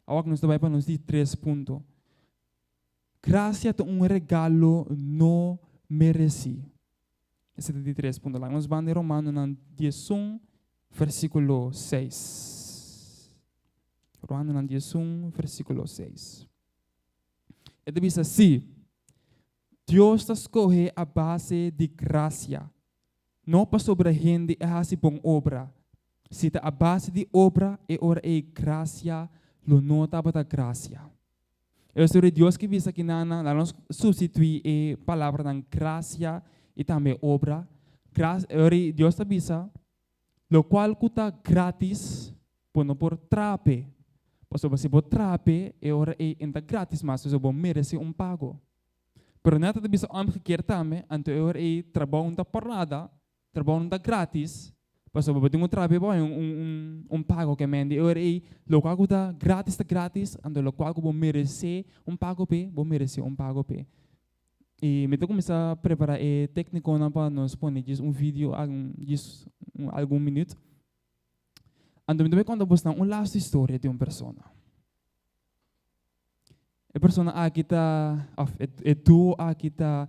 Awor nos ta bai pa nos di tres punto. Grasia ta un regalo no meresí. Esei ta di tres punto. Laga nos ban den Romanonan 11, versíkulo 6. Romanonan 11, versíkulo 6. E ta bisa sí, Dios ta skohe a base di grasia, no pasobra hende a hasi bon obra. Si ta a base di obra, e ora ei grasia lo no tabata grasia. E historia di Dios ki bisa kinan, laga nos substituí e palabranan grasia i tambe obra. Gras, e ora ei Dios ta bisa, lokual ku ta gratis, bo no por traha p'e. Pasobra si bo traha p'e, e ora ei e no ta gratis mas, pasobra bo meresé un pago. Pero nèt ta bisa omgekeerd tambe, anto e ora ei trabou no ta por nada, Trabou no ta gratis, pasobra bo tin ku traha pa haña un pago ke mende. E ora ei lokual ku ta gratis ta gratis, anto lokual ku bo meresé un pago p'e, bo meresé un pago p'e. I mi ta kuminsá prepará e téknikonan pa nos pone djis un video djis algun minüt. Anto mi ta bai konta bosnan un lastu historia di un persona. E persona aki ta, of e duo aki ta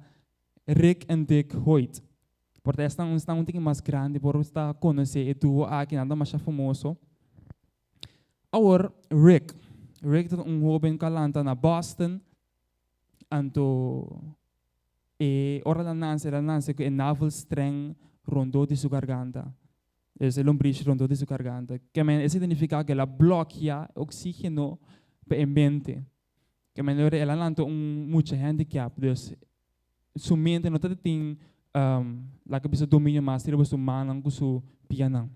Rick en Dick Hoyt. Por ta esnan esnan un tiki mas grandi por ta konosé e duo aki, nan ta masha famoso. Awor Rick, Rick ta un hoben ku a lanta na Boston, anto e ora el a nase el a nase ku e navelstreng rondó di su garganta. Es e lombriz rondó di su garganta. Ke men esei ta nifiká ku el a blòkia e oksígeno pa e mente. Ke men el a lanta un mucha handicap, dus su mente no ta tin laga bisa dominio mas riba su mannan ku su pianan.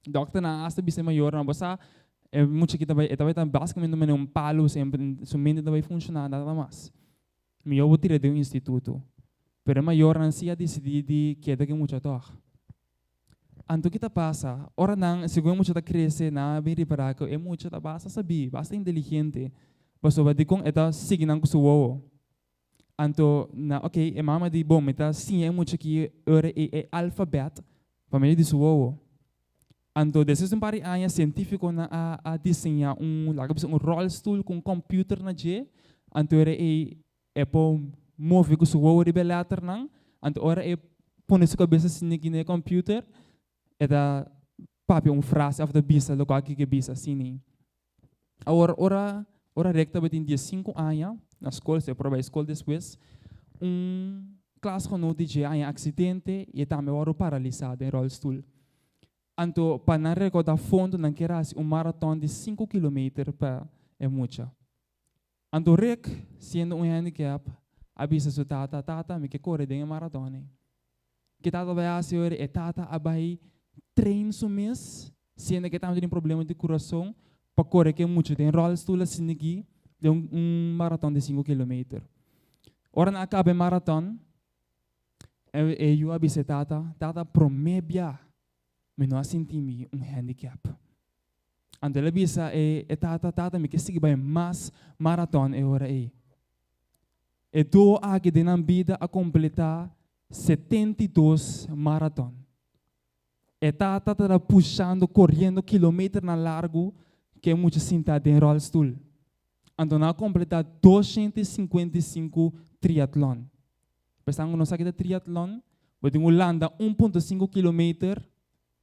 Dòkternan asta bisa e mayornan, bo sa e mucha aki ta bai e ta bai ta basikamente manera un palu semper, su mente no ta bai funshoná nada mas. Mihó bo tira den un instituto. Pero e mayornan si a disidí di keda ku e mucha tòg. Anto ki ta pasa? Ora nan, segun e mucha ta krese, nan a bin ripará ku e mucha ta basta sabí, basta inteligente, pasobra dikon e ta sigui nan ku su wowo. Anto nan, ok, e mama di, bon, mi ta siña e mucha aki ora e e alfabèt pa medio di su wowo. Anto despues di un par di aña, sientífikonan a a diseñá un, laga bisa un ròlstul ku un kòmpiuter na dje, anto ora ei E por move ku su wowo riba e lèternan, anto ora e pone su kabes asina aki na e computer, e ta papia un frase òf ta bisa lokual ke ke bisa asina. Awor, ora ora Rick tabatin diesinku aña na skol, si e por a bai skol despues, un klasgenoot di dje a haña aksidente i e tambe wòrdu paralisá den ròlstul. Anto pa nan rekòdá fondo nan kier hasi un maraton di sinku kilometer pa e mucha. Anto Rick, siendo un handicap, a bisa su tata, Tata, mi ke kore den e maraton ei. Ke tata bai hasi ora? E tata a bai train su mes, siendo ke e tabata tin problema di kurason, pa kore ke mucha den rolstoel asin'aki. Den un un maraton di sinku kilometer. Ora nan a kaba e maraton, e e yu a bisa e tata, Tata, promé bia mi no a sinti mi un handicap. Anto el a bisa e e tata, Tata, mi ke sigui bai mas maraton e ora ei. E duo aki den nan bida a kompletá 72 maraton. E tata ta pushando, koriendo kilometernan largu ku e mucha sintá den ròlstul. Anto nan a kompletá 255 triatlon. Pensando ku nos sa ki ta triatlon, bo tin ku landa 1.5 kilometer,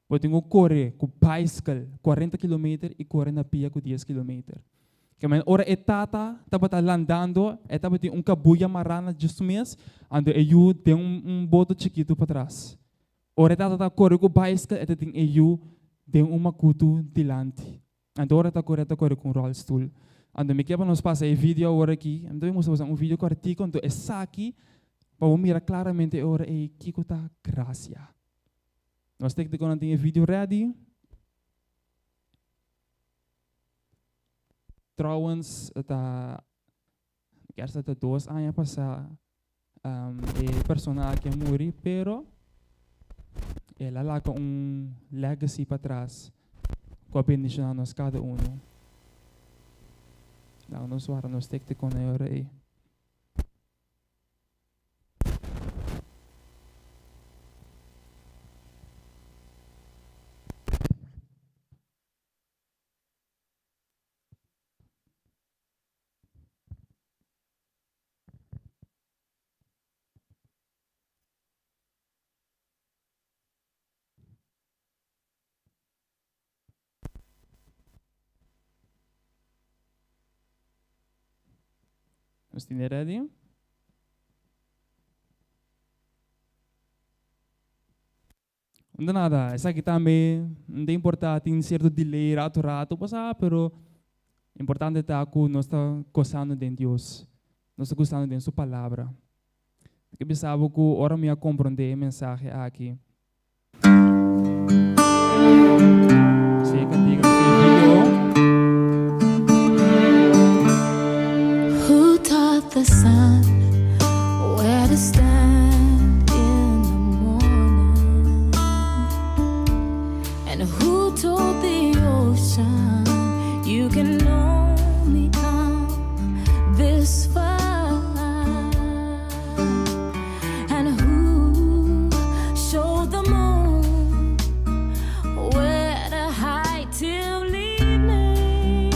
bo tin ku kore ku baiskel 40 kilometer i kore na pia ku 10 kilometer. Ke men ora e tata tabata landando, e tabatin un kabuya mará na dje su mes, anto e yu den un boto chikitu patras. Ora e tata ta kore ku baiskel e ta tin e yu den un makutu dilanti. Anto ora e ta kore e ta kore ku un ròlstul. Anto mi ke pa nos pasa e video awor aki. Mi ta bin mustra boso un video kòrtiku anto esaki pa bo mira klaramente e ora ei kiko ta grasia. Nos téknikonan tin e video ready. Trouwens ta mi kier sa ta dos aña pasá E persona aki a muri, pero el a laga un legacy patras ku a bendishoná nos kada uno. Laga nos wara nos tekte kon e ora ei. Nos tene ready? No ta nada, esaki tambe no ta importa, tin cierto delay rato rato pasa, pero importante ta cu nos ta gozando den Dios, nos ta gozando den su palabra. Mi ke bisa bo cu ora mi a comprende e mensahe aki, si e cantica, si e video. Who taught the sun where to stand in the morning? And who told the ocean you can only come this far? And who showed the moon where to hide till evening?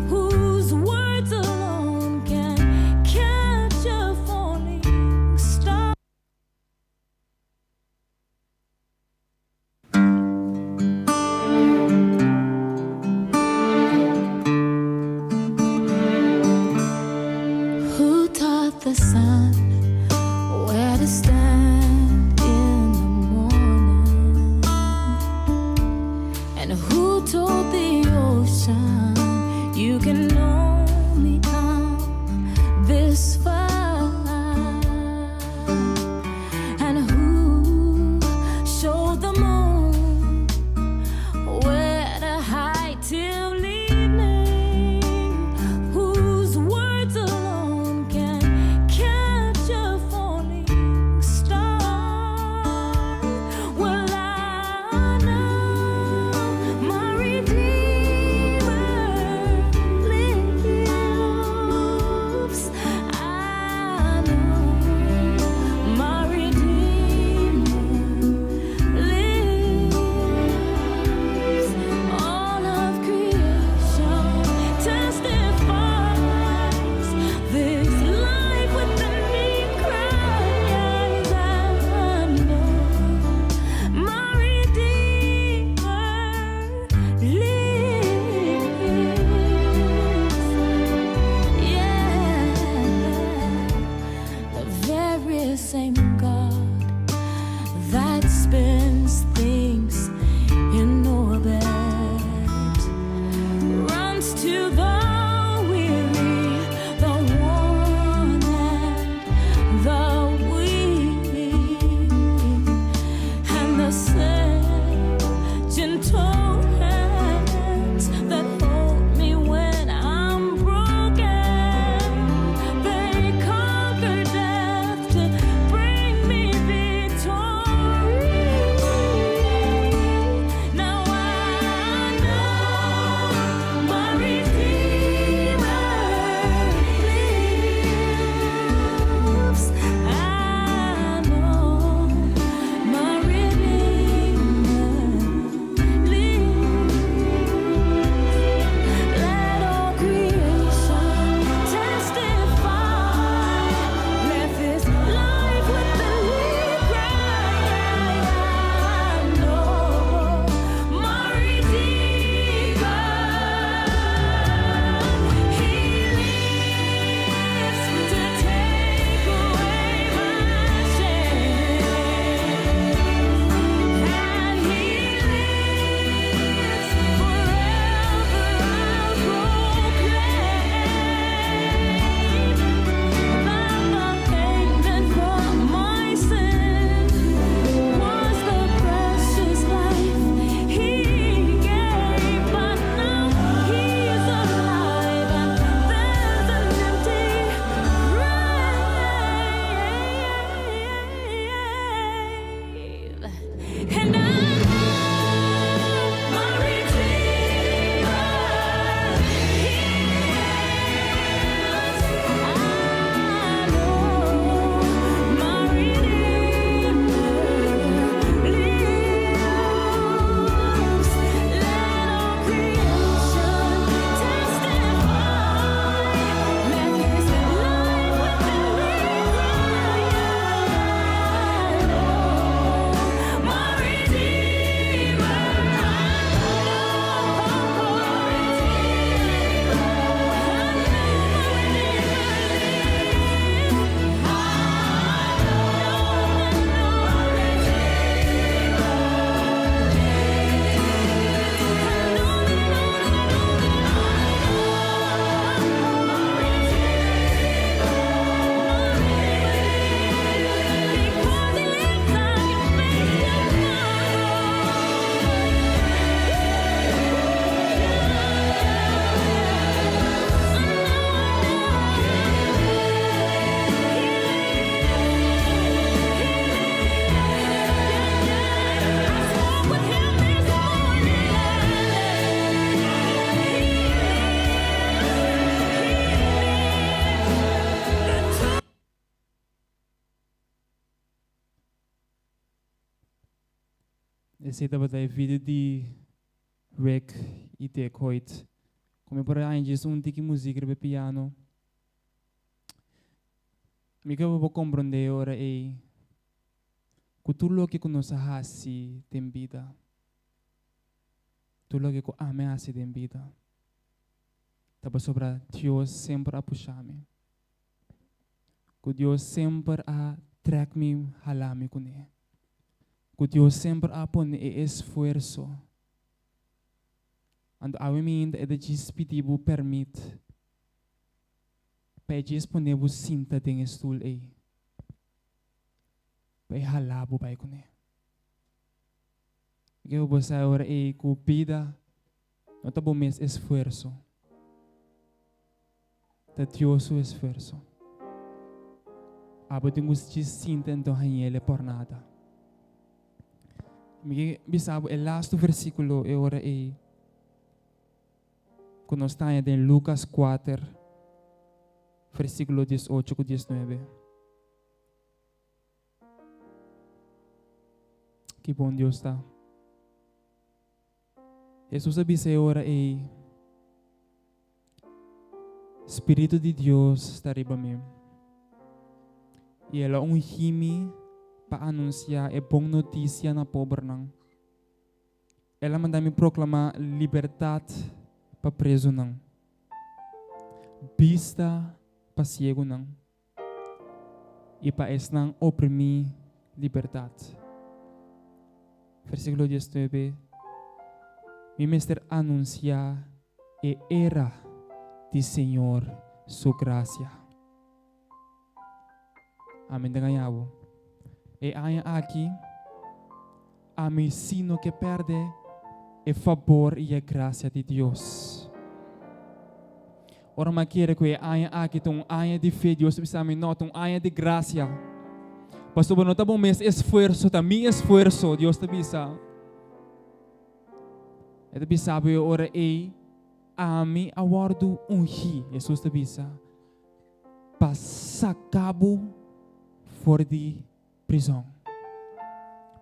Whose words alone can catch a falling star? Who taught the sun where to stand in the morning? And who told the ocean you can only come this far? And who showed the moon where to hide till evening? Whose words alone can catch? Esei tabata e video di Rick i Dick Hoyt. Ku mi por a haña djis un tiki muzik riba e piano. Mi ke bo komprondé ora ei ku tur loke ku nos a hasi den bida, tur loke ku ami a hasi den bida, ta pasobra Dios semper a pusha mi. Ku Dios semper a trèk mi halá mi kuné. Ku Dios semper a pone e esfuerso. Anto awe mi inda e ta djis pidi bo pèrmit pa e djis pone bo sinta den e stul ei, pa e halá bo bai kuné. Ke bo sa e ora ei ku bida no ta bo mes esfuerso. Ta Dios su esfuerso. Abo tin ku djis sinta enton hañ'el por nada. Mi ke bisa bo e lastu versíkulo e ora ei ku nos ta haña den Lukas kuater, versíkulo diesocho ku diesnuebe. Ki bon Dios ta. Hesus a bisa e ora ei, Spiritu di Dios ta riba mi, i el a ungí mi pa anunsiá e bon notisia na pobernan. El a manda mi proklamá libertat pa prezunan, bista pa siegunan i pa esnan oprimí libertat. Versíkulo diesnuebe, Mi mester anunsiá e era di Señor su grasia. Ami ta gañá bo. E aña aki, ami sí no ke pèrdè e fabor i e grasia di Dios. Ora mi a kere ku e aña aki ta un aña di fe, Dios ta bisa mi, No, ta un aña di grasia. Pasobra no ta bo mes esfuerso, ta mi esfuerso, Dios ta bisa. E ta bisa bo e ora ei, Ami a wòrdu ungí, Hesus ta bisa, pa saka bo for di prizòn,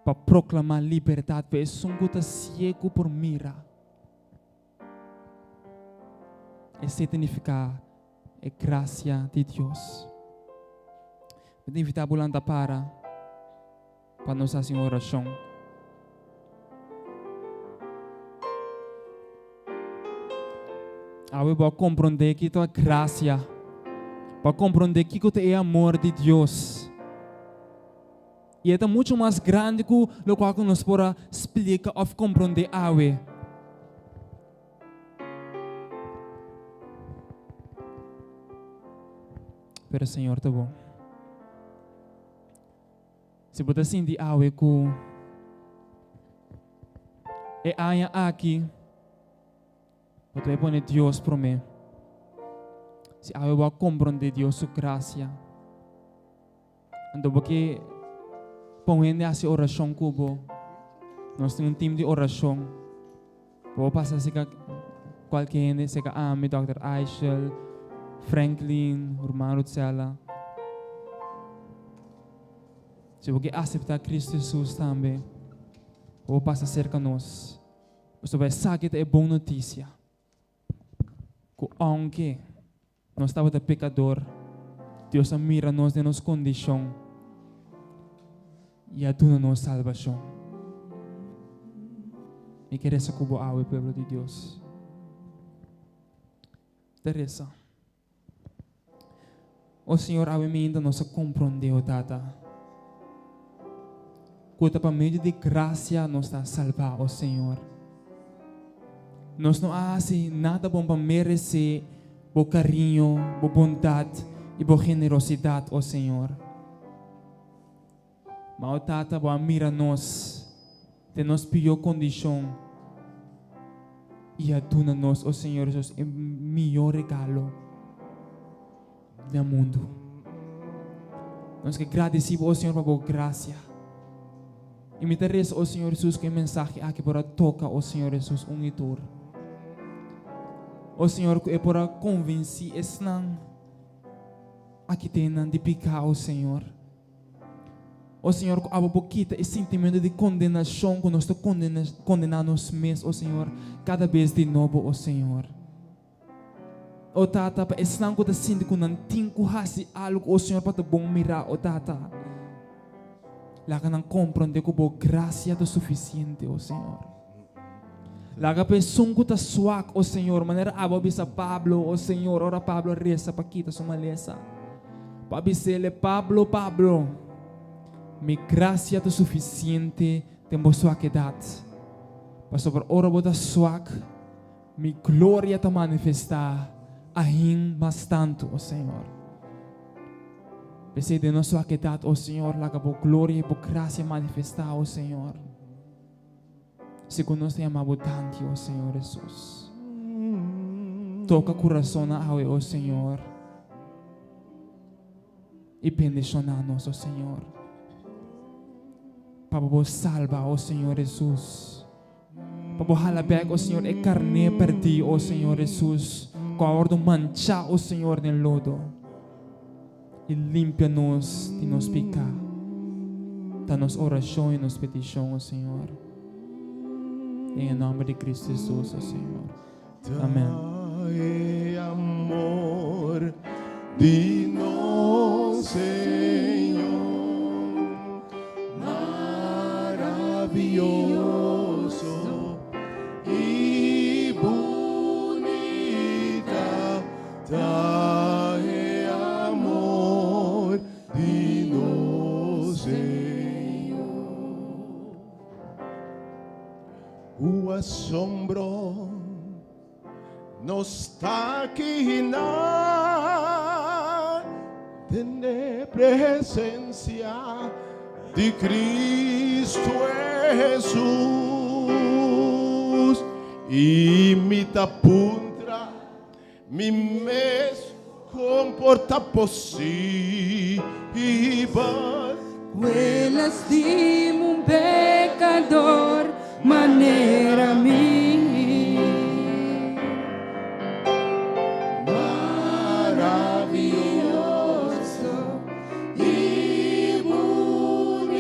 pa proklamá libertat pa esun ku ta siegu por mira. Esei ta nifiká e grasia di Dios. Mi ta invitá bo lanta para pa nos hasi un orashon. Awe bo a komprondé ki ta grasia. Bo a komprondé kiko ta e amor di Dios. I e ta muchu mas grandi ku lokual ku nos por a splika òf komprondé awe. Pero Señor ta bon. Si bo ta sinti awe ku e aña aki bo ta bai pone Dios promé, si awe bo a komprondé Dios su grasia, anto bo ke pa un hende hasi orashon ku bo, nos tin un tim di orashon. Bo por pasa serka kualke hende, serka ami, Dòkter Aishel, Franklin, Ruman Rutsella. Si bo ke aseptá Kristu Hesus tambe, bo por pasa serka nos. Pasobra esaki ta e bon notisia, ku ounke nos tabata pekador, Dios a mira nos den nos kondishon i a duna nos salbashon. Mi ke resa ku bo awe, pueblo di Dios. Ta resa. O Señor, awe mainta nos a komprondé, o Tata, ku ta pa medio di grasia nos ta salbá, o Señor. Nos no a hasi nada bon pa meresé bo kariño, bo bondat i bo generosidat, o Señor. Ma, o Tata, bo a mira nos den nos pió kondishon i a duna nos, o Señor Jesus, e mihó regalo na mundu. Nos ke gradisí bo, o Señor, pa bo grasia. I mi ta resa, o Señor Jesus, ku e mensahe aki por a toka, o Señor Jesus, un i tur. O Señor, ku e por a konvensí esnan aki den nan di piká, o Señor. O Señor, ku abo por kita e sintimentu di kondenashon ku nos ta kondená nos mes, o Señor, kada bes di nobo, o Señor. O Tata, pa esnan ku ta sinti ku nan tin ku hasi algu, o Señor, pa ta bon mirá, o Tata, laga nan komprondé ku bo grasia ta sufisiente, o Señor. Laga pa esun ku ta swak, o Señor, manera abo a bisa Pablo, o Señor, ora Pablo a resa pa kita su malesa, bo a bis'ele, Pablo, Pablo, mi grasia ta sufisiente den bo swakedat, pasobra ora bo ta swak, mi gloria ta manifestá ahin mas tantu, o Señor. P'esei den nos swakedat, o Señor, laga bo gloria i bo grasia manifestá, o Señor. Segun nos ta yama bo danki, o Señor Hesus. Toka kurasonnan awe, o Señor, i bendishoná nos, o Señor. Pa bo salba, o Señor Hesus. Pa bo hala bèk, o Señor, e karné pèrdí, o Señor Hesus, ku a wòrdu manchá, o Señor, den lodo. I limpia nos di nos piká. Ta nos orashon i nos petishon, o Señor. Den e nòmber di Kristu Hesus, o Señor. Amèn. Ta e amor di nos Señor maravioso i bunita. Ta e amor di nos Señor. Cu asombro nos ta kina den e presencia di Cristo Jesus. Y mi ta puntra Mi mes con por ta posibel. Kue lastima un pekador manera mi. Maravioso i bunita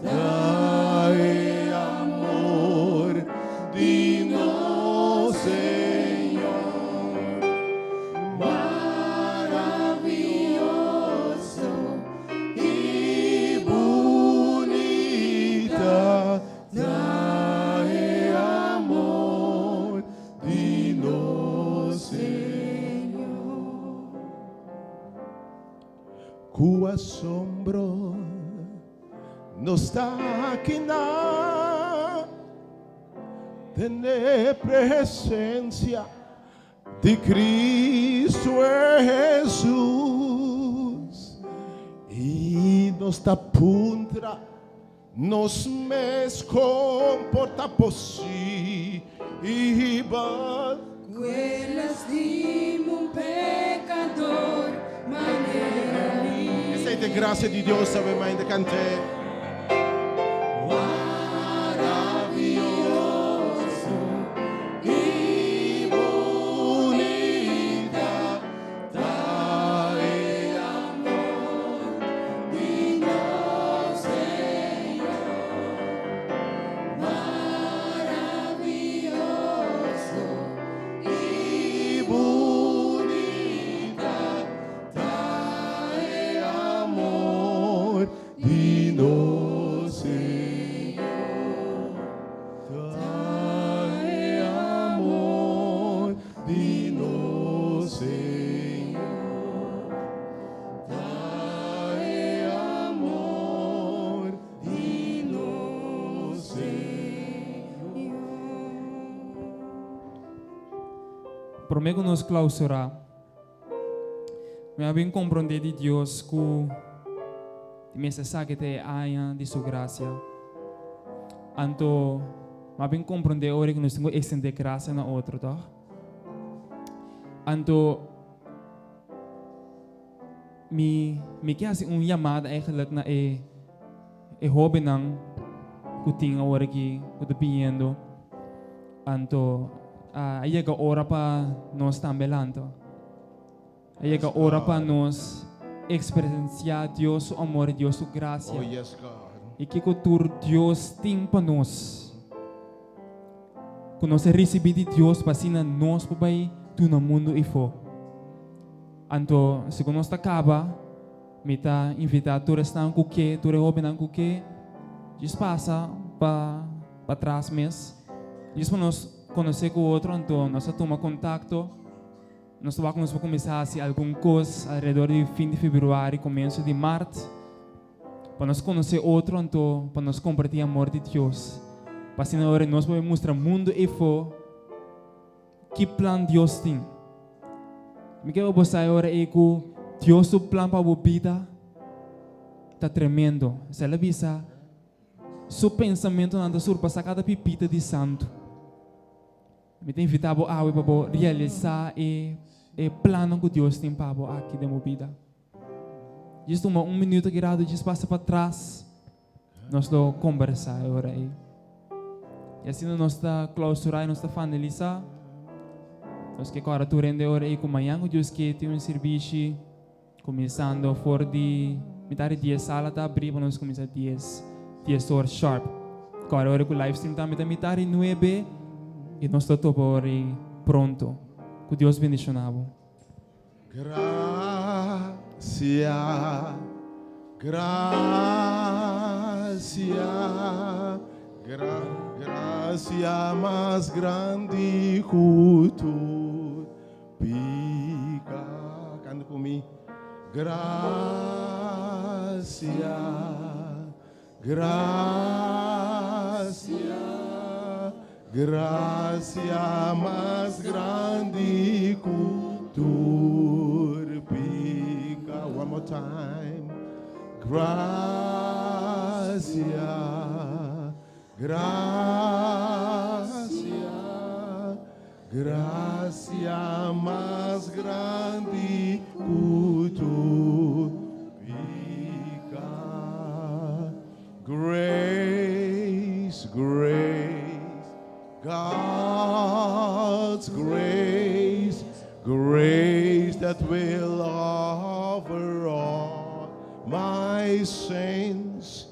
Ta e amor di nos Señor. Maravioso i bunita ta e amor di nos Señor. Ku asombro nos ta akinan den e presencia di Cristo Jesus i nos ta puntra nos mes con por ta posibel. Kue lastima un pekador manera mi. Esei ta e grasia di Dios, awe mainta kant'é. Maravioso i bunita ta e amor di nos Señor. Maravioso i bunita ta e amor di nos Señor. Ta e amor di nos Señor. Ta e amor di nos Señor. Promé ku nos klausurá, mi a bin komprondé di Dios ku di mester sa ke ta e aña di su grasia. Anto mi a bin komprondé ora ku nos tin ku ekstendé grasia na otro, tòg? Anto Mi mi ke hasi un yamada eigenlijk na e e hóbennan ku tin awor aki ku ta biniendo. Anto a yega ora pa nos tambe lanta. A yega ora pa nos. eksperensiá Dios su amor i Dios su grasia. Oh, yes, God. I kiko tur Dios tin pa nos. Ku nos a risibí di Dios pa asina nos por bai duna mundu ifó. Anto, segun nos ta kaba, mi ta invitá tur esnan ku ke, tur e hóbennan ku ke, djis pasa pa patras mes, djis pa nos konosé ku otro, anto nos a tuma kontakto. Nos ta wak ku nos por kuminsá hasi algun kos alrededor di fin di febrüari, komienso di mart, pa nos konosé otro anto pa nos kompartí amor di Dios. Pa asina ora nos por mustra mundu eifó ki plan Dios tin. Mi ke pa bo sa e ora ei ku Dios su plan pa bo bida ta tremendo. Esei el a bisa, Su pensamentunan ta surpasá kada pipita di santu. Mi ta invitá bo awe pa bo realisá e e plannan ku Dios tin pa bo aki den bo bida. Djis tuma un minuto aki rato djis pasa patras, nos lo kombersá e ora ei. I asina nos ta klausurá i nos ta finalisá. Nos ke kòrda tur hende e ora ei ku mañan ku Dios ke tin un sirbishi kuminsando for di mitar di dies sala ta abrí pa nos kuminsá dies dies or sharp. Kòrda ora ku livestream tambe ta mitar di nuebe i nos ta topa ora ei pronto. Ku Dios bendishoná bo. Gracia, gracia, gra, gracia mas grandi ku tur pica. Canta ku mi. Gracia, gracia, gracia mas grandi ku tur pica. One more time. Gracia, gracia, gracia mas grandi ku tur pica. Grace, grace, God's grace, grace that will cover all my sins.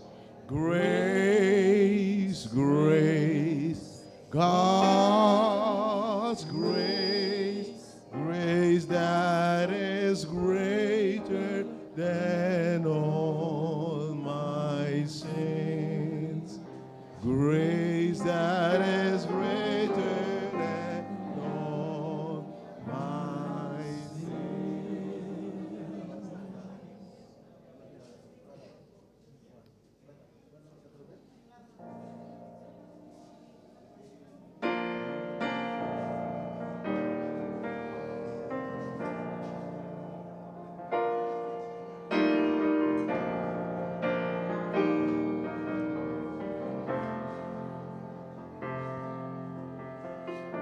Grace, grace, God's grace, grace that is greater than all my sins. Grace that is greater than all my sins.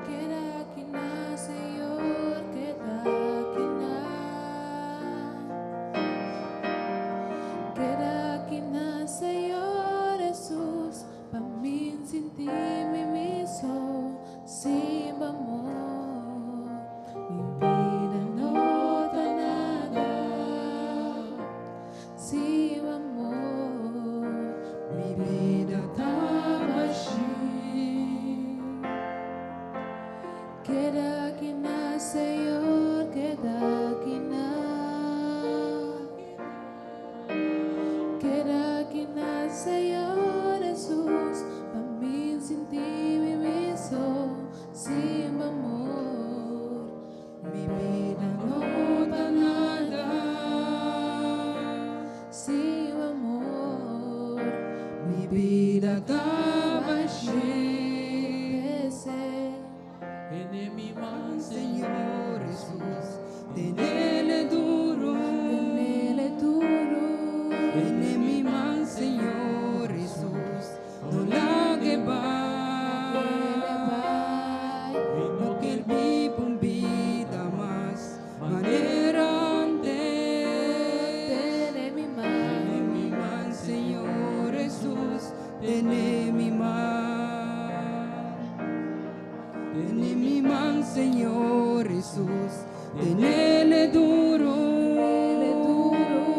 Keda aki na, Señor, keda aki na. Keda aki na, Señor Jesus, pa mi sinti mi mi so, sin bo amor. Mi bida no ta nada, sin bo amor. Mi bida ta bashí. Keda aki na, Señor, keda aki na. Keda aki na, Señor Jesus, pa mi sinti mi mi so, sin bo amor. Mi bida no ta nada, sin bo amor. Mi bida ta bashí. Tene mi man, Señor Jesus, tenele duro. Tenele duro. Tene mi man, Señor Jesus, no lague bai. Mi no kier biba un bida mas manera antes. Tene mi man. Tene mi man, Señor Jesus, tene mi man. Tene mi man, Señor Jesus, tenele duro. Tenele duro.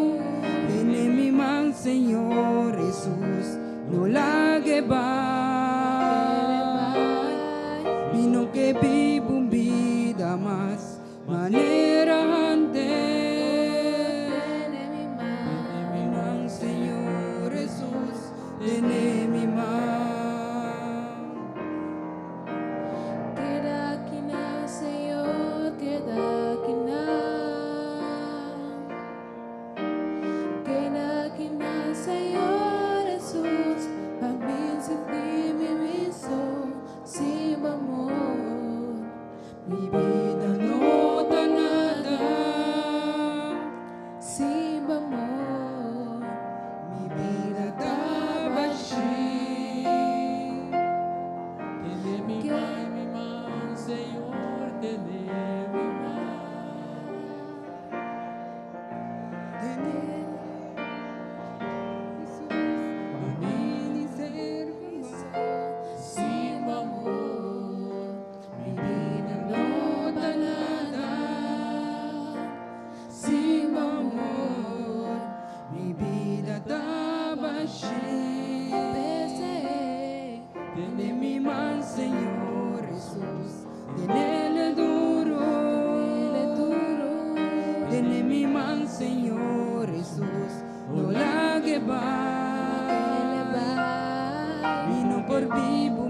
Señor Jesus, no lag'e bai. Mi no ke biba un bida mas manera antes. Tene mi man, Señor Jesus, tene mi man. Keda akinan, Señor, keda akinan. Keda akinan, Señor Jesus, pa mi sinti mi mi so, sin amor. Mi bida no ta nada, Sin amor. Mi bida ta bashí. Tene mi man, mi man, Señor, tene mi man. Tene Pa mi ser Sin amor, mi bida no ta nada. Sin amor, mi bida ta bashí. P'esei, Tene mi man, Señor Jesus, tenele duro, duro. Tene mi man, Señor Jesus, no lag'e bai. Mi no por biba.